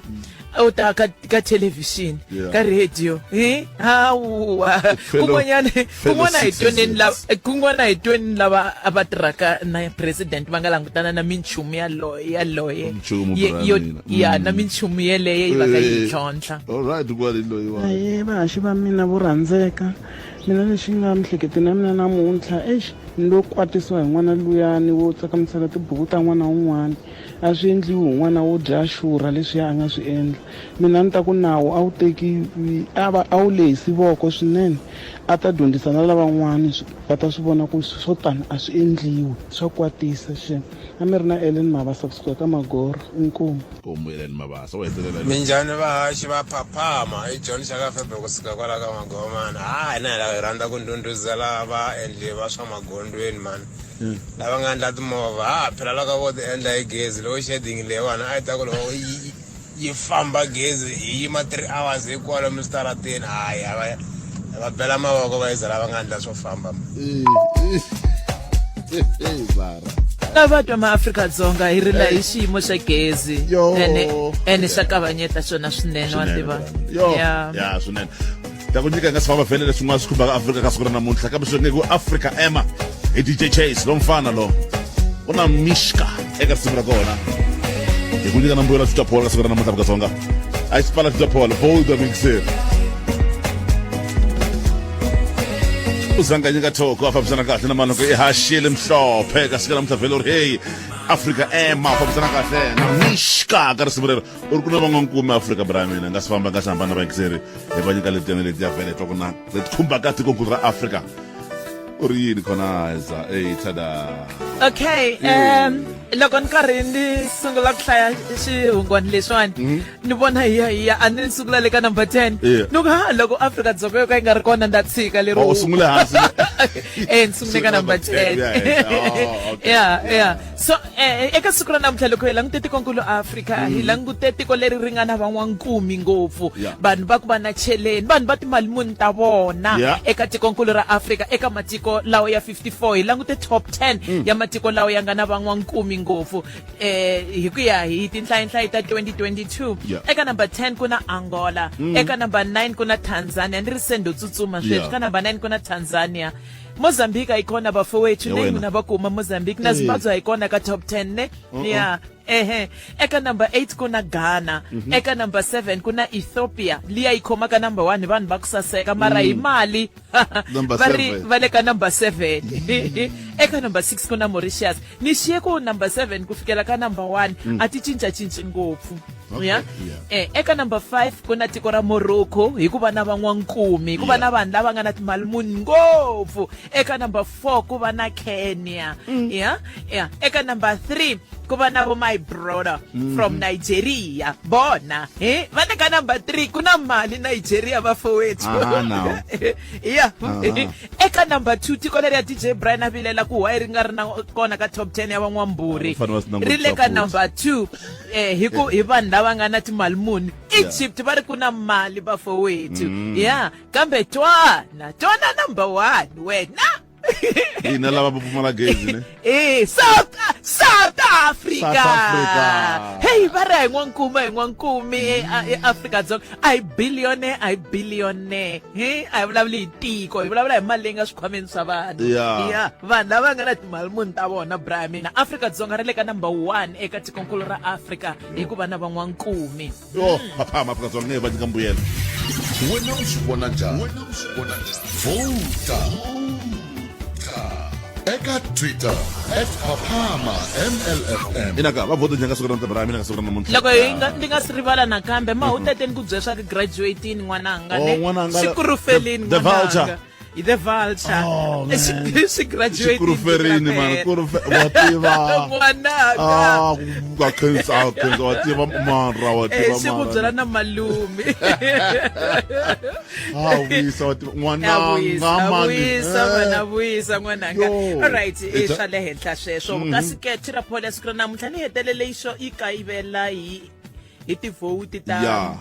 u ta ka ka television Yeah. ka radio hi hawa Fellow- kun'wanyana fellow kun'wana hi tweneni citizens. lava kun'wana hi tweni lava a va tirhaka na president va nga langutana na minchumu yaloye yaloye Minchumu, Ye- bra yo- mina. ya na minchumu yeleyo yi va ka yi Eh, tlhontlha all right kwale loyi wa Aye vahaxi va mina vo rhandzeka. Mina lexi nga miehleketweni ya mina namuntlha exi ni lo kwatisiwa hi n'wana luyani wo tsakamisela tibuku ta n'wana wun'wana a swi endliwi hi n'wana wo dya a xurha leswiya a nga swi endla mina ni ta ku nawu a wu teki a va a wu lehisi voko swinene a ta dyondzisa na lavan'wana va ta swi vona ku swo tani a swi endliwi swa kwatisa xem a mi ri na Ellen Mabasa kusuka ka Magoro inkomu. Nkomu Ellen Mabasa wo hetelela. Minjhani vahaxi va Phaphama i John Xakafebe kusuka kwala ka Magomana ha hina hi lava hi rhandza ku ndhundhuzela vaendli va swa magondweni mani hmm. lava nga endla timovha ha phela loko vo ti endla hi gezi load shedding leyiwani a yi ta ku loko yi famba gezi hi yima 3 hours hikwalo misitarateni hayi va va bela mavoko va yiza lava nga endla swo famba lava twa maafrika-dzonga hi rila hi xiyimo xa gezi ene ene xa kavanyeta xona swinene wa tiva ya swinene ta ku nyika nga si famba vhele leswi swi khumbaka afrika ka siku ra namuntlha kambe swi nge ku afrika ema hi dj chase lo mfana lo u na mishka eka risimu ra kona hi ku nyika na mbuyelo wa Twitter poll ka siku ra namuntlha afrika-dzonga a yi sipala Twitter poll bold mixer u zanga nyika thoko a fambisana kahle na maloko i haxile mhlophe ka siku ra namuntlha vhele u ri hey afrika ema u fambisana kahle na mishka ka risimu rero u ri ku na van'wankumi afrika bra mina nga si famba nga si hambana vayingiseri hi va nyika letiya na letiya vhele twa ku na leti khumbaka tikonkulu ra afrika u ri yini khonaiza eyi tada okay um loko ni karhi ni sungula ku hlaya xihungwani lexiwani mhm. ni vona hiya hiya a ni sungula le ka number 10 ni ku ha loko afrika dzonga yo ka yi nga ri kona nda tshika lero oh, sungule hansi eh ni sungule ka number 10 yeah yeah so eh, eka siku ra namuntlha loko hi langute tikonkulu afrika hi mm. langute tiko leri ri nga na van'wankumi ngopfu vanhu va ku va na cheleni vanhu va timali muni ta vona eka tikonkulu ra afrika eka matiko lawa ya 54 hi langute top 10 mm. ya matiko lawa ya nga na van'wankumi ngopfu eh hi ku ya hi tinhlayinhlayi ta 2022 yeah. eka number 10 ku na angola mm. eka number 9 ku na tanzania ni ri sendo tsutsuma sweswi yeah. ka number 9 ku na tanzania Mozambique a yi kona bafowethu ne n'wina va kuma Mozambique na Zimbabwe a yi kona ka top 10 ne ya ehe eka number 8 ku na Ghana mm -hmm. eka number 7 ku na Ethiopia liya yi khoma ka number 1 vanhu va ku saseka mara hi mm. mali va ri va le ka number 7 eka number 6 ku na Mauritius ni xiye ku number 7 ku fikela ka number 1 mm. a ti cincacinci ngopfu Okay, ya yeah. eh eka number 5 ku na tiko ra Morocco hikuva na van'wankumi ku va Yeah. na vanhu lava nga na timali muni ngopfu eka number 4 ku va na Kenya ya ya eka number 3 ku va na vo my brother from Nigeria bona eh va le ka number 3 ku na mali Nigeria vafowethu Aha, now. ya Aha. eka number 2 tiko leri ya DJ Brian a vilela ku why ri nga ri na kona ka top 10 ya van'wamburi Va fanele va swi langutisa ri le ka futhi. number 2 eh hi ku hi vanhu lava nga na timali muni Egypt va ri ku na mali bafowethu mm. ya kambe twana twana number 1 wena hina lava va pfumala gezi ne eh South South Africa South Africa hey va ri hi n'wankumi hi n'wankumi eAfrika Dzonga a hi billionaire a hi billionaire he a hi vulavuli hi tiko hi vulavula hi mali leyi nga swikhwameni swa vanhu Yeah. ya vanhu lava nga na timali muni ta vona bra mina Afrika-Dzonga ri le ka number one eka tikonkulu ra Afrika hikuva na van'wankumi yo phaphama afrika-dzonga nge va nyika mbuyelo Wena u swi vona njhani? Wena u swi vona njhani? Vhota eka Twitter at Phaphama MLFM. Ina ka va vhota njhani ka siku ra namuntlha bra mina ka siku ra namuntlha loko hi nga ndi nga si rivala nakambe mahuteteni ku byela swa ku graduatini n'wananga Oh, ne n'wananga, xi kurufelini the vulture. n'wananga hi the vulture Oh, man. xi graduatini Xikuruferini man kurufe wa tiva n'wananga ah ku khensa khensa wa tiva mara wa Eh, tiva xi ku mara byela na malume ah vuyisa wa tiva n'wananga vuyisa mani vuyisa Eh. mana vuyisa n'wananga Yo. alright i It's a- swa le henhla sweswo Mhm. kasi ke tirapolo ya siku ra namuntlha ni hetelele yi xo yi kayivela hi hi tivhoti ta Yeah.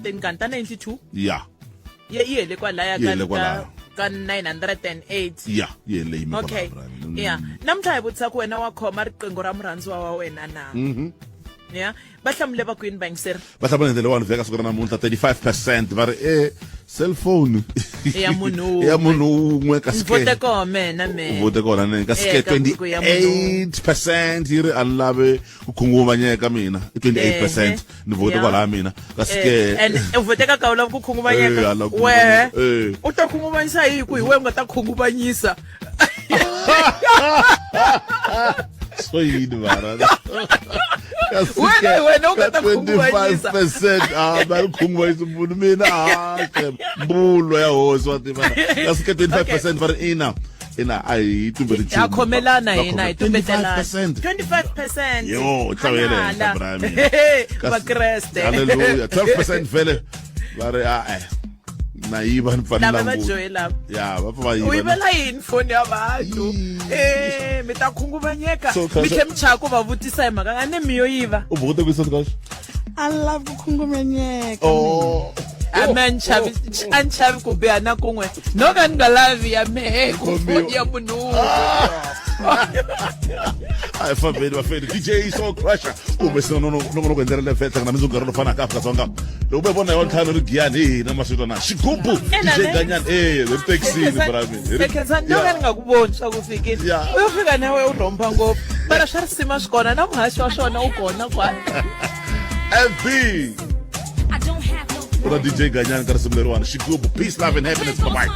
tingani ta 92 ya yi yi hele kwalaya Yi ka hele kwalaya. ka 908 ya yi hele yime okay kwalaya, Brian. ya namuntlha hi vutisa ku wena wa khoma riqingho ra murhandziwa wa wena na Mhm. ya va hlamule va ku yini vayingiseri va hlamula hi ndlela wani vheka siku ra namuntlha 35 percent va ri e cellphone Ya munhu ya munhu wun'we kasi ke vote koho mena me vote kona ne kasi ke Eh, ka buku ya munhu 28% yi ri a ni lavi ku khunguvanyeka mina i 28% ni vote Yeah. kwalaya mina kasi ke Eh, and u voteka ka u lava ku Eh, a khunguvanyeka lava ku wehe khunguvanyeka. Eh. u ta khunguvanyisa hi ku hi wehe u nga ta khunguvanyisa so yini mara Kasi Wena ke, hi wena u nga ka ta khunguvanyisa. 25% a va ri khunguvanyisa munhu mina a mbulo ya hosi wa tiva kasi ke 25% va ri ina ina a hi tumbeli ha khomelana hina hi tumbetelana 25% 25% Yo, nhlayo ya le henhla, Hanala. Brian. Vakreste Hallelujah 12% vele va ri a eh na yiva ni pfa ni lava va languta. joyi lava ya va pfa va u yiva yivela yini foni ya vanhu e mi ta khunguvanyeka So, mi tlhe mi chava ku va vutisa hi mhaka a ni mi yo yiva u vote ku kahle a ni lavi ku khunguvanyeka oh a me a ni chavi a ni chavi ku biha na kun'we no ka ni nga lavi ya mehe ku foni ya munhu wun'we. a hi fambeni vafeni dj soul crusher kumbe nongonoko hi ndlela leyo hlangana mindzuku nkarhi lowu fanaka afrika-dzonga loko ve vona hi wantlhanu ri giyani hi hina maswito na xigubu Ena dj ne? ganyani e hi ri tekisini brami Khensani no ka ni nga ku voni swa ku fikile u yo fika na we u rhomba ngopfu mara swa risima swi kona na muhaxi wa swona u kona kwala fb u na dj ganyani ka risimu leriwani xigubu peace love and happiness bye bye.